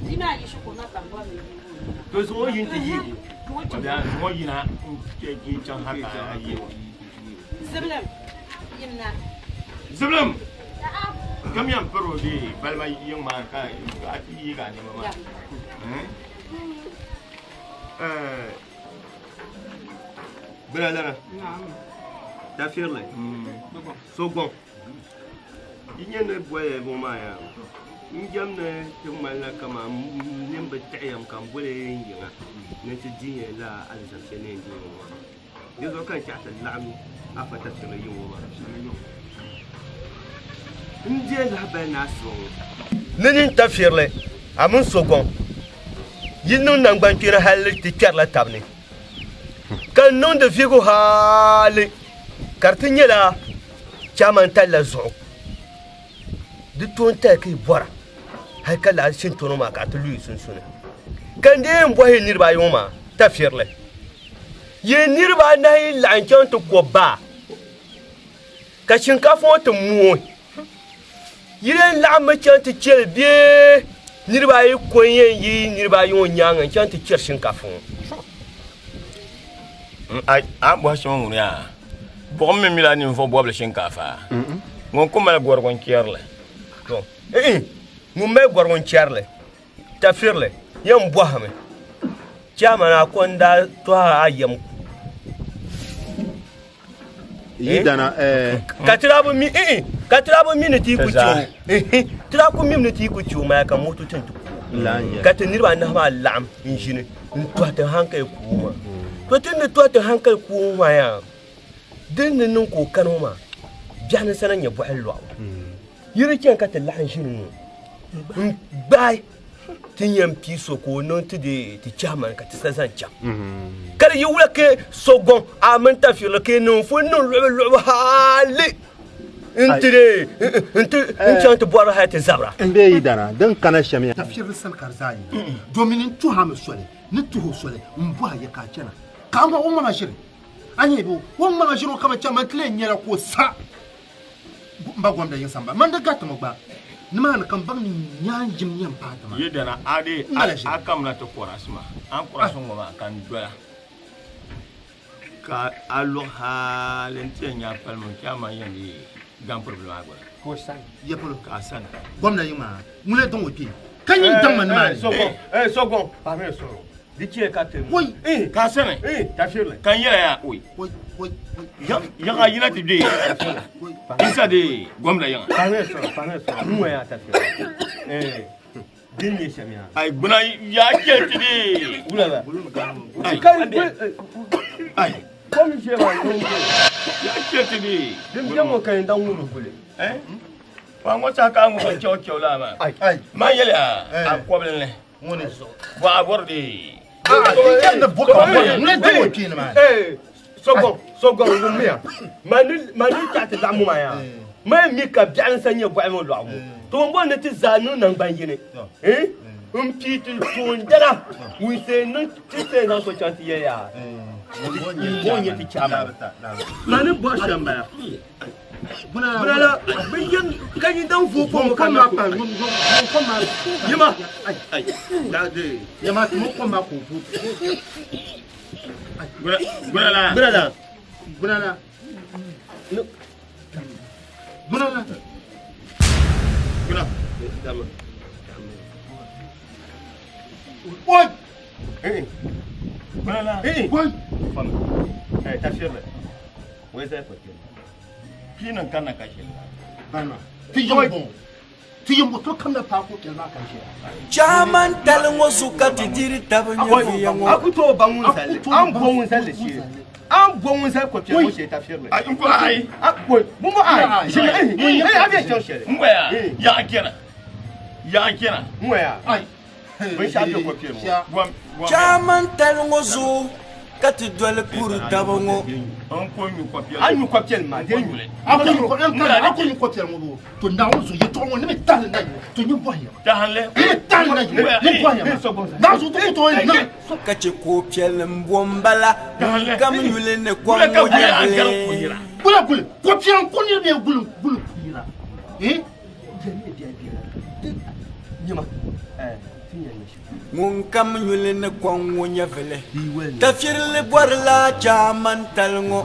Di maa yi shikuru na pam bɔri ni yi wuhi. To zuŋɔ yin ti yiigi. Wabia ŋɔ yina n chaŋ ha ka a yi. Zibilim, yimna. Zibilim. Kam yɛn piri o dee balima yiŋ maa ka a ti yiigi a nɛma maa. Bina lana. Dafirili. So gɔŋ. Yi nyɛ ni boli ŋɔ maa yaa. N jɛm ni ti ŋmanila kaman n nini bi tiɣi yɛm ka n boli n yiŋa ni ti di yɛn laa alizam shɛli ni yɛn di ŋɔ maa. Di zuɣu ka n chaɣ ti laɣim afa tafirili yiŋ ŋɔ maa. N deei lahabali ni asiba ŋɔ. Ni nini tafirili a mini so gɔŋ yi niŋ naŋgbankpiri hali ti kpɛrila tabi ni ka n niŋdi vihigu hali ka di ti nyɛla chairman talila zuɣu di toon tali ka yi bɔra hali ka lala shintɔno maa ka di ti lu yi sunsuuni ka n dee n bɔhi niriba ayi ŋɔ maa tafirili yi niriba anahi laɣim chaŋ ti ko baa ka shinkaafa ŋɔ ti mooi yi lee laɣimmi chaŋ ti chɛli bee niriba ayi ko n-yɛn yi niriba ayi ŋɔ nyaaŋa n-chaŋ ti chɛri shinkaafa ŋɔ. A bɔhi shɛm ŋuni yaa buɣim mi mila ninvuɣ bɔbili shinkaafa ŋun ku mali gɔrigu n-chɛri li. To, ŋun mali gɔrigu n-chɛri li, tafirili yɛn bɔhimi chairman a ko n-daa tɔhi a yɛm ku. Yi dana eh. Ka ti daa bi mi, eh, ka ti daa bi mi ni ti yi ku chɛ o. Ti daa ku mi ni ti yi ku chɛ o maa ka moto ti ni ti ku o. Ka ti niriba anahi maa laɣim n ʒini n tɔhi ti hankali kuo maa. To ti ni tɔhi ti hankali kuo maa yaa, din ni niŋ ka o kani ŋɔ maa, biɛhi ni sana nyɛ bɔhili lɔɣu. Yi di chani ka ti laɣim ʒini ŋɔ n gbaai ti yɛn pii so ka o niŋ ti di ti chahi mani ka ti sa zaŋ chaŋ. Ka di yi wula ka so gɔŋ a mini tafirili ka niŋ fo niŋ luɣibu luɣibu hali n ti di n ti n chaŋ ti bɔri hali ti zabira. N bee yi dana din kana shɛm ya. Tafirili sani ka di zaa yina domin n tuhi a mi soli ni tuhi o soli n bɔhi ya ka a chana ka a ŋma o ŋmama ʒiri a nyɛ bɛ o ŋmama ʒiri o ka bi chani man ti lee nyɛla ka o sa M ba gomda yiŋ samba man di gariti mi gba nimaani ka m baŋ ni nyaan yim yɛn paai ti ma. Yi dana a dee N mali ʒili. a kamina ti kɔrasi ma, a ni kɔrasi ŋɔ maa ka n dola ka a luɣi hali nti yɛn nya a palimi n-ti a ma yɛn dii gampiribili maa gbuni. Ka o sani. Ya polo. Ka a sani. Gomda yiŋ maa ŋun lee daŋ o kpee ka nyin daŋ ma nimaani. Sɔgɔŋ, sɔgɔŋ, paɣimiya sɔrɔ. Di chɛ ka ti. Woi. Ka a sani. Tafirili. Ka n yɛla yaa oi. Woi, woi, woi. Yaɣa yina ti be Isa de gomda yiŋa. Paɣimiya sɔrɔ, paɣimiya sɔrɔ. N ŋɔ yaa tafirili. Din nyɛ shɛm yaa. Ai gbuna yaa chɛ ti de. Wula la. Ai. Ai. Kom ʒe maa Yaa chɛ ti de. Din bɛ ŋɔ ka yɛn daŋ ŋuni guli. Eh? Wa ŋɔ saha ka a ŋɔ ka chɛo chɛo laa maa. Ai. Man yɛli yaa a kɔbili ni. Ŋuni. Bɔ a bɔri de. Sɔgɔŋ, sɔgɔŋ wummiya. Ma ni ma ni taɣi ti laɣimbu maa yaa. Ma mi ka biɛɣu n-sa nyɛ bɔɣili ŋɔ lɔɣu ŋɔ. To n bɔri ni ti zaa niŋ naŋgban yini. N pii ti toondana ŋun see niŋ ti see zaŋ so chaŋ ti yɛli yaa. Ŋɔ n-nyɛ ti chairman. Ma ni bɔri shɛm m-bala. Buna la bɛ yɛn ka yi daŋ vooi kom ka na Yima. Yama ti mo kom maa ka o vooi. Gbuna la. Gbuna la. Gbuna la. Gbuna la. Gbuna. Oi. Gbuna la. Oi. Fam. Eh, tafsir. Wai zai kwace. Pii nim kanna ka shɛli. Bana. Ti yim bɔ. Ti yim bɔ to kamna paai ko kɛli maa ka ʒiya. Chairman tali ŋɔ zuɣu ka ti diri taba nyɛviya ŋɔ. A ku tooi ba ŋun zali. An bɔ ŋun zali shee. An bɔ ŋun zali kɔpiɛli ŋɔ shee tafsirili. Ai n ko ai. A ko bumbo ai. Shimi eh eh a bɛ chaŋ shɛli. N waya yaɣa kɛna. Yaɣa kɛna. N waya. Ai. Binshɛɣu bɛ kɔpiɛli ŋɔ. Gom gom. Chairman tali ŋɔ zuɣu ka ti doli kuri taba ŋɔ. N ko nyu kɔpiɛli. An nyu kɔpiɛli maa dee nyu. A ko nyu a ko nyu kɔpiɛli ŋɔ bo. To Naawuni zuɣu yɛltɔɣa ŋɔ ni mi tahali na yi to nyin bɔhi ya. Tahanli. Ni mi tahali na yi ni bɔhi ya maa. Naawuni zuɣu ti ku tooi niŋ. Ka chɛ ka o piɛli m-bo m-bala kam yuli ni kom Gula ka ŋɔ gula an gari nyɛvili. kuyira. Gula guli kɔpiɛli n ku niriba yɛn guli guli kuyira. Eh? Nyima. Eh, ti nyɛ ni shɛm. Ŋun kam yuli ni kom ŋɔ nyɛvili. Tafirili bɔrila chairman tali ŋɔ.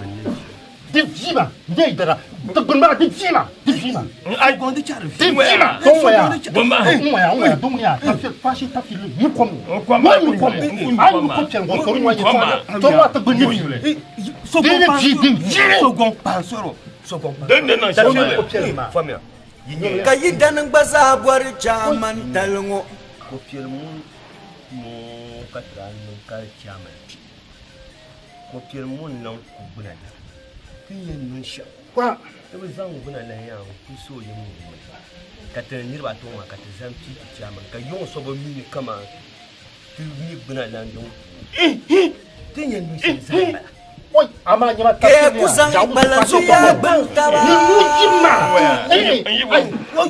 Di viima n deei dara tigbuni maa di viima di viima. Ai Gɔŋ di chari Di viima. To n waya. Bomba. N waya n waya dum ya tafir fashi tafir nyu kom O kom ŋɔ. maa Nyu kom n ku nyu ŋɔ. A kom nyu maa. kɔpiɛli ŋɔ to n ŋɔ N ku kom maa. yɛltɔɣa to n ŋɔ tigbuni ni vi. Sɔgɔŋ Di ni vi di vi. Sɔgɔŋ paai sɔrɔ. Sɔgɔŋ paai. Din ni niŋ To shɛm n bala. kɔpiɛli maa. Famiya. Yi nyɛ Ka yi dani gba zaa bɔri chairman tali ŋɔ. Kɔpiɛli ŋun moo ka ti daa niŋ ka chairman kpi. Kɔpiɛli ŋun niŋ ku gbuna la. Ti yɛn niŋ shɛm. Kwa. Ti bi zaŋ gbuna la yaa n ku so yim ŋun ŋɔ. Ka ti niriba ata ŋɔ maa ka ti zaŋ pii ti chairman ka yiŋ so bi mi ni kaman ti mi gbuna la n diŋ Ti yɛn niŋ shɛm zaa bala. Oi amaa nyɛma Ka ya ku zaŋ kpalanzuya gbuni taba. Ni nuu yim maa. N yi bɔ.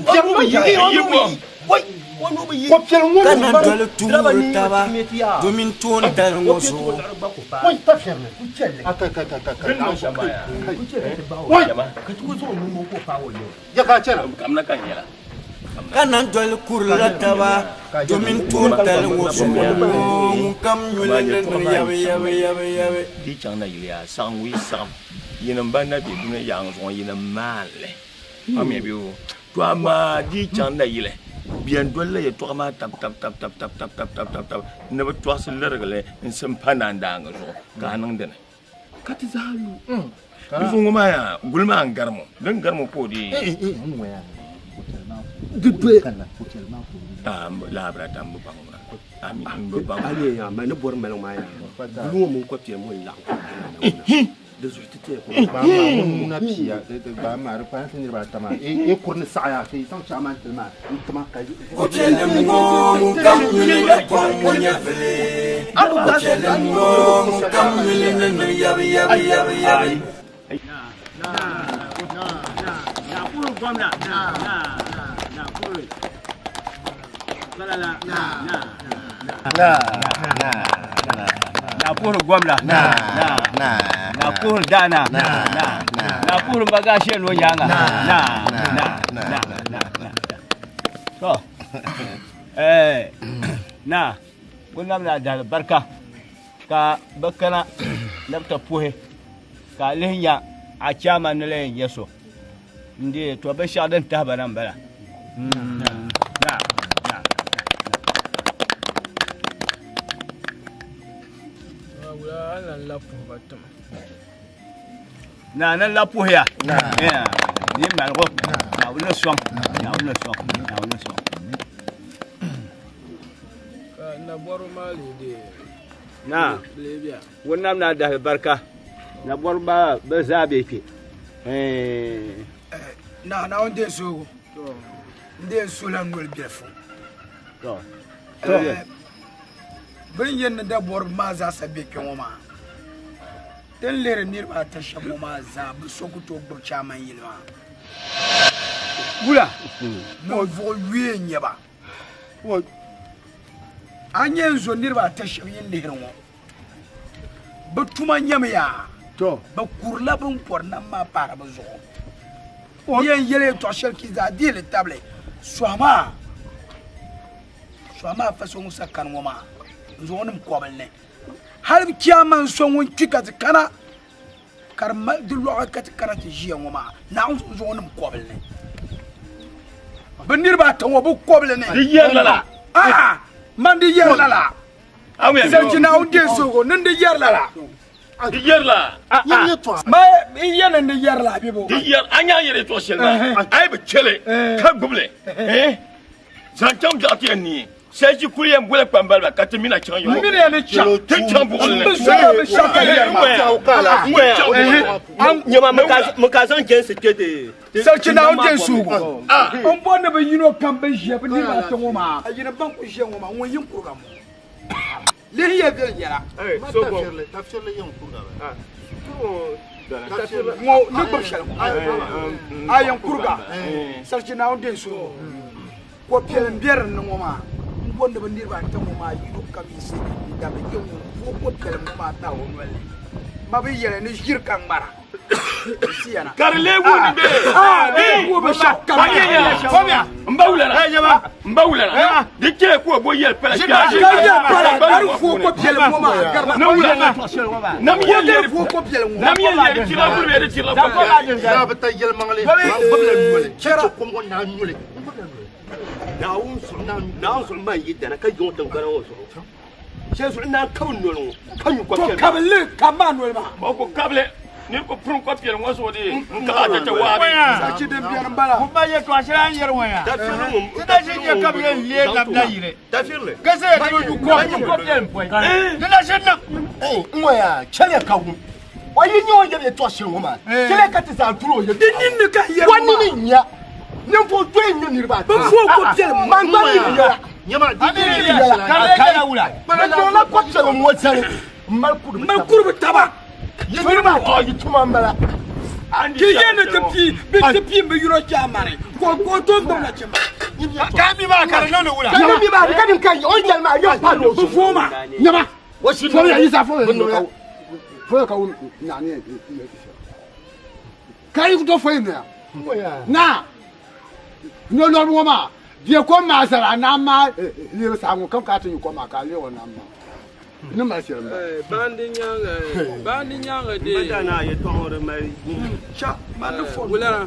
Jɛma yi N yi bɔ. Wai! O nuu bi yi. Kɔpiɛli ŋɔ Ka ni na bari. doli tuuri taba domin toon tali ŋɔ zuɣu. Oi tafirili. A ka ka ka ka ka. Din niŋ shɛm maa yaa. Oi. Ka ti ku zaŋ o nuu ŋɔ ka o paai o yiŋa. Ya ka chɛna. Kamina ka n yɛla. Ka na doli kurila taba domin toon tali ŋɔ zuɣu. Ŋun kam yuli ni niŋ yabi yabi yabi yabi. Di chaŋ na yili yaa saɣim wi saɣim yinim ban na be duniya yaɣa zuɣu yinim maali pamiya bɛ o to amaa di chaŋ na yili biɛn doli la yɛltɔɣa maa tab tab tab tab tab tab tab tab tab tab ni bi tɔɣisi lirigili n sim pa naandaangi zuɣu ka a niŋ dini ka ti zaa lu di zuɣu ŋɔ maa yaa guli maa n garimo din garimo ka o deei Eh eh n waya. Kɔpiɛli maa. Di doya. Laabira tam bi baŋ maa. Ami n bi baŋ. A nyɛ yaa ma ni bɔri maliŋ maa yaa. Bulu ŋɔ mini kɔpiɛl ŋɔ n-laɣim ka di na. Di zuɣu ti tɛya ko. Gbaa maa ŋun nuna pia gbaa maa di kpalim ti niriba ata maa e kuri ni saɣaya ka yi zaŋ chaɣu maa n-tili maa n-tima ka Kopiɛlim ŋɔ ŋun kam yuli ni kɔŋ ŋɔ nyɛvili. Kopiɛlim ŋɔ ŋun kam yuli ni niŋ yabi yabi yabi yabi. Na puhiri gomna na puhiri daana na puhiri magashi no nyaanga na na na na to eh na ŋun na dali barika ka bi kana ni bi ti puhi ka a lihi nya a chairman ni la yɛn nyɛ so n deei to binshɛɣu din tahi ba na n bala na na ni la puhiya ni maligu Naawuni ni sɔŋ Naawuni ni sɔŋ Naawuni ni sɔŋ Ka nabɔriba maa lee deei na bɛ lee bɛ a? Ŋun nam naa dahi barika nabɔriba maa bɛ zaa be kpe Na Naawuni deei suhigu n deei n suhila noli biɛlifu bɛ ni yɛn ni dabɔriba maa zaa sa be kpe ŋɔ maa Ti ni lihiri niriba ata shɛba ŋɔ maa zaa bɛ so ku tooi gbubi chairman yili maa. Wula ninvuɣ yuya n-nyɛ ba. A nya n zo niriba ata shɛba yi ni lihiri ŋɔ, bɛ tuma nyɛmi yaa, bɛ kurila bɛ ni bɔri nam maa pahiri bɛ zuɣu. N yɛn yɛli yɛtɔɣ shɛli ka yi zaa dihi li tabili, sɔhi maa, sɔhi maa fa so ŋun sa kani ŋɔ maa, n zaŋ o niŋ kɔbili ni. Hali chairman so ŋun kpi ka ti kana ka di mali di lɔɣa ka ti kana ti ʒiya ŋɔ maa Naawuni zuɣu zuɣu nim kɔbili ni bɛ niriba ata ŋɔ bɛ kɔbili ni Di yɛri lala. Aa man di yɛri lala Sarki Naawuni deei suhigu ni di yɛri lala Di yɛri la. Ma n yɛli ni di yɛri la bɛ bo Di yɛri a nya yɛri yɛtɔɣ shɛli maa a yi bi chɛli ka gbubili zaŋ chaŋ biɛɣu ti yɛn neei Sɛji kuli yɛn boli kpambaliba ka ti mina chaŋ yɔŋɔ. Mini ya ni chaŋ. Ti chaŋ buɣili ni. N soya bi shɛm ka yɛri maa. Nyɛma mi ka zaŋ jɛnsi kpe ti. Sɛji Naawuni deei suhigu. N bɔri ni bɛ yino kam bɛn ʒiya bɛ niriba ata ŋɔ maa. Yini ban kuli ʒiya ŋɔ maa ŋun yin kuriga ŋɔ lihi ya viɛnyɛla. Ŋɔ ni gbubi shɛli ŋɔ a yɛn kuriga Sɛji Naawuni deei suhigu. Ko piɛli m-be di ni ŋɔ maa, m bo ni bɛ niriba ata ŋɔ maa yino kam yiɣisi n-dabi yiŋ ŋun vooi ko piɛli ŋɔ maa tahi o noli ni. Ma bi yɛli ni ʒiri ka ŋmara n-ti ya na. Ka di lee wuhi ni bɛ Di wuhi binshɛɣu kam. M ba wula na, m ba wula na, di chɛ ka o bo yɛli pala Ka yɛli pala ka di vooi ko piɛli ŋɔ maa gari ba. Nam wula na, nam yɛli yɛli vooi ko piɛli ŋɔ. Nam yɛli yɛli chira buli bee di chirila ko piɛli. Daa bi ta yɛlimaŋli, maa gbubila noli, ka chɛ kom ŋɔ naa nyuli. Naawuni zuɣu Naawuni zuɣu man yi dana ka yiŋ tiŋgbana ŋɔ zuɣu shɛli zuɣu naan kabi noli ŋɔ ka nyu To kɔpiɛlli kabili ka maa noli maa. O ku kabili ni ku piri kɔpiɛlli ŋɔ zuɣu di n kabi a tɛtɛ waabi. Sachi din biɛni m-bala. Kuma yɛtɔɣa shɛli a ni yɛri ŋɔ yaa. Ti na ʒi n-nyɛ ka bɛ yɛn leei labila yili. Tafirili. Ka zaya ti bi nyu kɔpiɛlli pɔi. Di na ʒi niŋ. N ŋɔ yaa chɛliya ka wum o yi nyɛ o yɛli yɛtɔɣa shɛli ŋɔ maa chɛliya ka ti zaa duri o yɛtɔɣa Di ninni ka n yɛri o ŋɔ maa. nini nya ninvuɣ dɔyi n-nyɛ niriba ata Bɛ vooi kɔpiɛlli ŋɔ. Man gba mi bi yɛla Nyɛma, di mi bi yɛla Ka bɛ yɛla wula. Bɛ niŋla kɔpiɛlli ŋɔ zali m-mali kuri M mali kuri bi taba. Yi niriba ata yi tuma m-bala. Ti yɛn ni ti pii bɛ ti pii bɛ yino chaamani ka o tooi gbubi nachimba. Ka mi maa ka di niŋdi wula. Ka mi maa ka din ka o yɛli maa yɛn pa o Bɛ vooi maa. Nyɛma. Fɔliya Yisa fɔliya Fɔliya ka wum naani ka yi ku to fɔyi noya naa nolɔriba ŋɔ maa bia kom maa zara naa maa lebi saha ŋɔ kam ka a ti nyu kom maa ka a leeg o nam maa ni mali shɛli m-bala. Baandi nyaaŋa baandi nyaaŋa dee. Naa yɛtɔɣa ŋɔ di mali Cha man ni fɔri. Wulana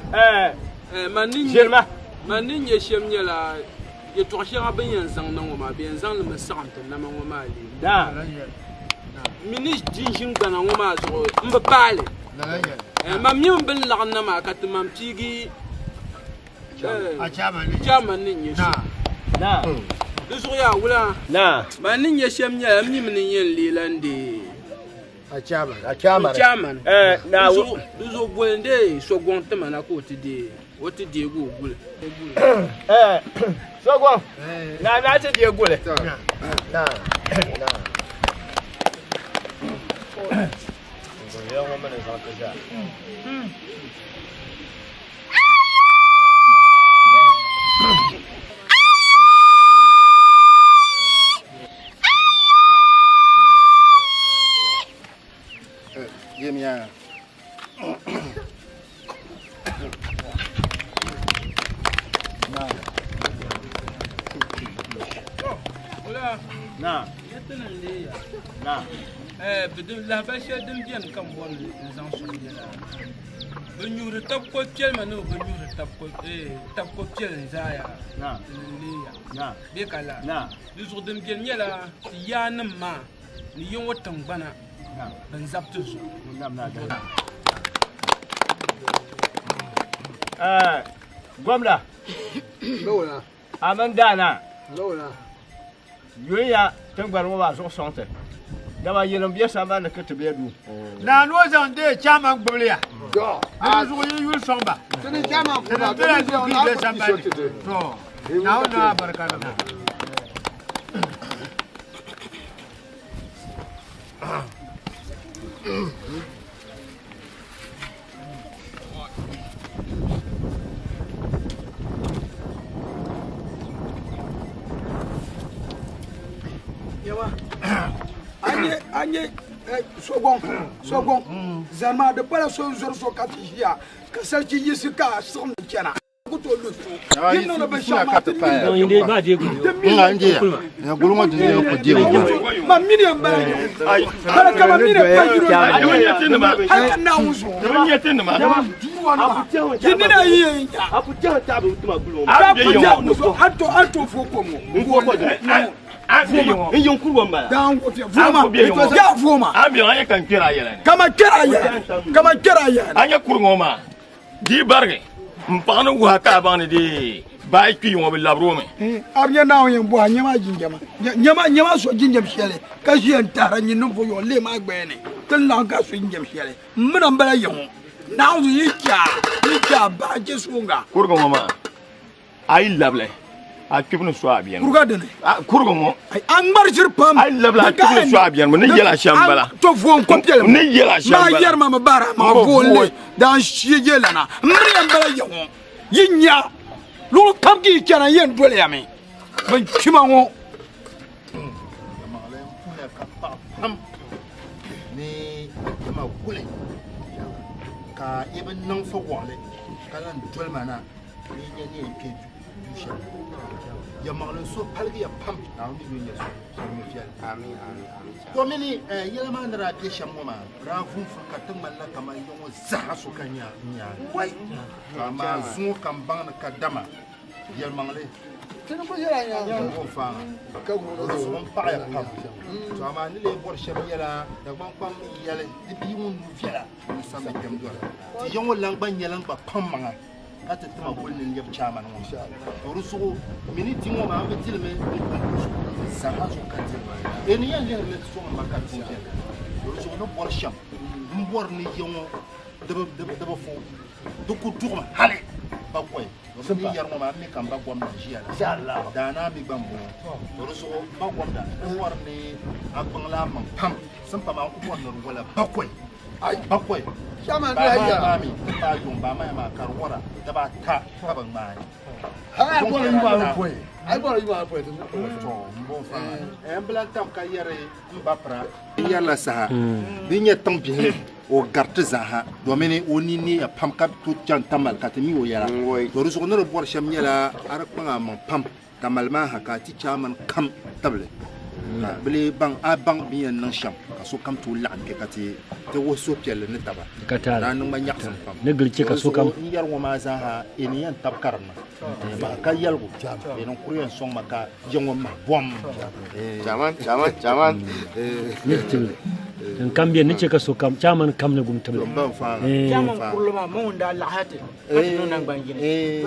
man ni Ʒirima. man ni nyɛ shɛm nyɛla yɛtɔɣ shɛŋa bɛ ni yɛn zaŋ na ŋɔ maa bɛ yɛn zaŋ li mi saɣim ti nama ŋɔ maa lee. Mi ni di ʒini gbana ŋɔ maa zuɣu m bi paai li. Man mi bɛ ni laɣim na maa ka ti man piigi A chairman ni nyɛ so. Na. Di zuɣu yaa wula. Na. Ma ni nyɛ shɛm nyɛla m mi mi ni yɛn leei la n-deei. A chairman. A chairman. Chairman. Eh, na Di zuɣu boli n-deei Sogɔŋ ti ma na ka o ti deei. O ti deegi o guli. Eh, Sogɔŋ. Na na ti deei guli. Na. Na. Yemiya. Wula. Na. Yɛti ni n-leei ya. Na. Eh, bi din lahabali shɛli din beni ka m bɔri ni n zaŋ sɔŋ nyɛla bɛ nyuhiri tab ko piɛlima ni bɛ nyuhiri tab ko eh, tab ko piɛli n-zaa ya Na. ni n-leei ya. Na. Bee ka la. Na. Di zuɣu din beni nyɛla ti yaanima maa ni yi ŋɔ tiŋgbana bɛn zabi ti zuɣu. Eh, Gomda. A mini Daana. Yuya tiŋgbani ŋɔ maa zuɣu sɔŋ ti. Dama yɛlim bɛ sambani ni ka ti be duu. Naa ni o zaŋ deei chairman gbubili ya. Di zuɣu yi yuli sɔŋ ba. Tini chairman Tini bela duu ka yi be sambani ni. To, Naawuni niŋ alibarika niŋ. Yawa. An ye an ye sogɔn sogɔn zani di pala so n zori so ka ti ʒiya ka sariki yiɣisi ka a siɣim ni chɛna ku tooi lu so yi niŋdi binshaɣu maa ti mi ma mini n bala hala ka ma mini pa yiro hali ka naawuni zuɣu yi nina yi yɛn ya a to a to fo ko mo Kama kpɛra yɛla kama kpɛra yɛla a nyɛ kuri ŋɔ maa di barigi n paɣa ni wuha ka a baŋ ni dee baa kpi ŋɔ bi labiri o mi a bi nyɛ naawuni yɛn bɔha nyɛma jinjɛma nyɛma nyɛma so jinjɛm shɛli ka ʒiya n tahara nyin ninvuɣu yɔɣu lee maa gbaya ni ti ni laɣim ka so jinjɛm shɛli n mina n bala yaŋɔ naawuni yi chɛ yi chɛ a bahi chɛ soŋga kuriga ŋɔ maa a yi labili a kpibu ni so a biɛni kuriga dini kuriga ŋɔ a ŋmari ʒiri pam a yi labili a kpibu ni so a biɛni ni yɛla shɛm bala to voon ko piɛli ni yɛla shɛm maa bala yɛri ma mi baara maa voon le dan shie je lana n mini yɛn bala yaŋɔ yi nya luɣuli kam ka yi chɛna n yɛn doli ya mi bin kpima ŋɔ pam ni dama guli ka i bi niŋ fɔwaɣili ka lan doli ma na ni nyɛ ni yɛn kpɛ du shɛli yɛlimaŋli n so paligiya pam Naawuni mi yuli nyɛ so mi viɛli to mini yɛla maa ni daa bɛ shɛm ŋɔ maa daa vunfuri ka ti ŋmanila kamani ya ŋɔ zaa so ka nya to amaa zuŋɔ ka n baŋ ni ka dama yɛlimaŋli zuɣu n paɣaya pam to amaa ni lee bɔri shɛm nyɛla Dagbaŋ kpam mi yɛli di bia ŋun nu viɛla ni samdi kpɛm dɔla ti ya ŋɔ lan gba nyɛla n gba kpaŋ maŋa ka ti tima guli ni lɛbi chaamani ŋɔ to di zuɣu mini di ŋɔ maa n bi dilimi n zaa zuɣu ka dili e ni yɛn lihirimi sɔŋ ma ka tuun viɛla to di zuɣu ni bɔri shɛm n bɔri ni ya ŋɔ di bi fo di ku duɣimi hali bakɔi domin ni yɛri ŋɔ maa n mi ka n ba gomda ʒiya la daanaa mi gba n bɔŋɔ to di zuɣu n ba gomda n bɔri ni a kpaŋla a maŋ pam simpa maa n ku bɔri ni di wala bakɔi bakɔi baa maa mi n paai yuŋ baa maa maa ka di wɔra daba ata ka bi ŋmaai n bi lan tam ka yɛri n ba pira n yɛrila saha di nyɛ tiŋ bihi o gariti zaaha domin o ni neeya pam ka to chani Tamale ka ti mi o yɛla to di zuɣu ni di bɔri shɛm nyɛla a di kpaŋ a maŋ pam Tamale maa ha ka a ti chairman kam tabili ka bi lee baŋ a baŋ bɛ yɛn niŋ shɛm ka sokam tooi laɣim kpɛ ka ti ti wuhi suhupiɛlli ni taba Ka taali. daa niŋ ma nyaɣisim pam Ni gili chɛ ka sokam- n yɛri ŋɔ maa zaaha e ni yɛn tabi karim na bahi ka yɛligu e ni kuri yɛn sɔŋ ma ka ya ŋɔ mahi bɔm Chairman, chairman, chairman. Ni tibili. Din kam bɛ ni chɛ ka sokam chairman kam ni gum tibili. Ban faaŋa. Eh. Chairman kurili maa ma ŋun daa laɣi ti ka ti niŋ nangban yini.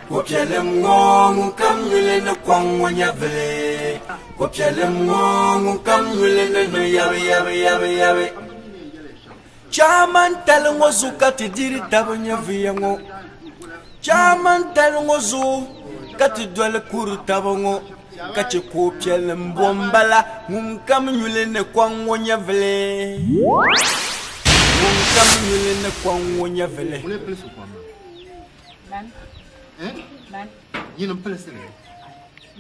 Ko piɛlim ŋɔ ŋun kam nyuli ni kɔŋ ŋɔ nyɛvili. Ko piɛlim ŋɔ ŋun kam nyuli ni niŋ yabi yabi yabi yabi. Chairman tali ŋɔ zuɣu ka ti diri taba nyɛviya ŋɔ. Chairman tali ŋɔ zuɣu ka ti doli kuri taba ŋɔ ka chɛ ka o piɛli m-bo m-bala ŋun kam nyuli ni kɔŋ ŋɔ nyɛvili. Ŋun kam nyuli ni kɔŋ ŋɔ nyɛvili. Man. Man. Nyini m pilisi li.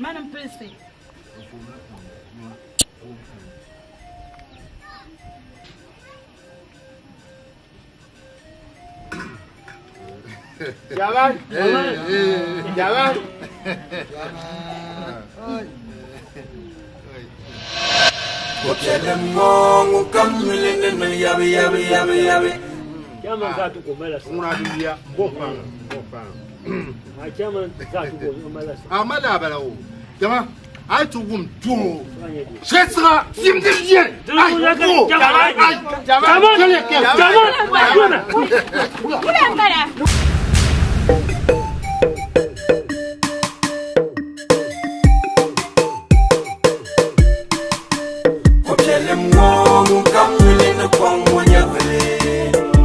Man m pilisi. Jaman. Jaman. Ko piɛlim ŋɔ ŋun kam nyuli ni niŋ yabi yabi yabi yabi. Chairman za ti ko mala sa. Ŋuna di wiya bo paŋ bo paŋ. A chairman za ti ko mala sa. A mali a bala o. Jama a yi ti wum doo. Shɛsiŋa tim di yɛli. Ai o. Ai jama. Kele kele. Jama. Wula m-bala. Ko piɛlim ŋɔ ŋun kam nyuli ni kɔŋ ŋɔ nyɛvili.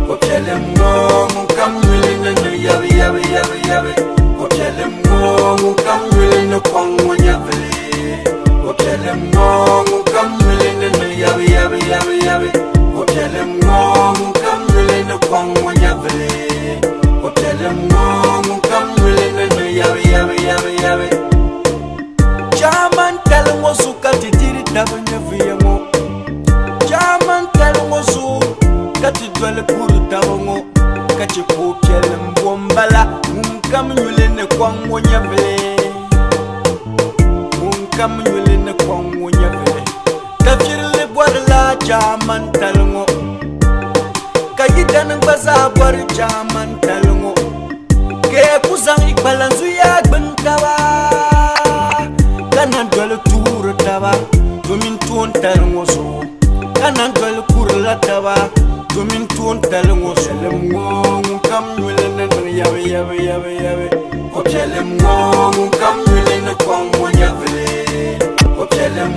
Ko piɛlim ŋɔ ŋun kam nyuli ni niŋ yabi yabi yabi yabi. Ko piɛlim ŋɔ ŋun kam nyuli ni kɔŋ ŋɔ nyɛvili. Ko piɛlim ŋɔ ŋun kam nyuli ni niŋ yabi yabi yabi yabi. Ko piɛlim ŋɔ ŋun kam nyuli ni kɔŋ ŋɔ nyɛvili. Ko piɛlim ŋɔ ŋun kam nyuli ni niŋ yabi yabi yabi yabi. Chairman tali ŋɔ zuɣu ka ti diri taba nyɛviya ŋɔ. Chairman tali ŋɔ zuɣu ka ti doli kuri taba ŋɔ ka chɛ ka o piɛli m-bo m-bala ŋun kam nyuli ni kɔŋ ŋɔ nyɛvili. Ŋun kam nyuli ni kɔŋ ŋɔ nyɛvili. Tafirili bɔrila chairman tali ŋɔ ka yidana gba zaa bɔri chairman tali ŋɔ. Ka yi ku zaŋ yi kpalanzuya gbini taba, ka na doli tuuri taba domin toontali ŋɔ zuɣu, ka na doli kurila taba domin toontali ŋɔ zuɣu. Piɛlim ŋɔ ŋun kam nyuli ni niŋ yabi yabi yabi yabi. Ko piɛlim ŋɔ ŋun kam nyuli ni kɔŋ ŋɔ nyɛvili. Ko piɛlim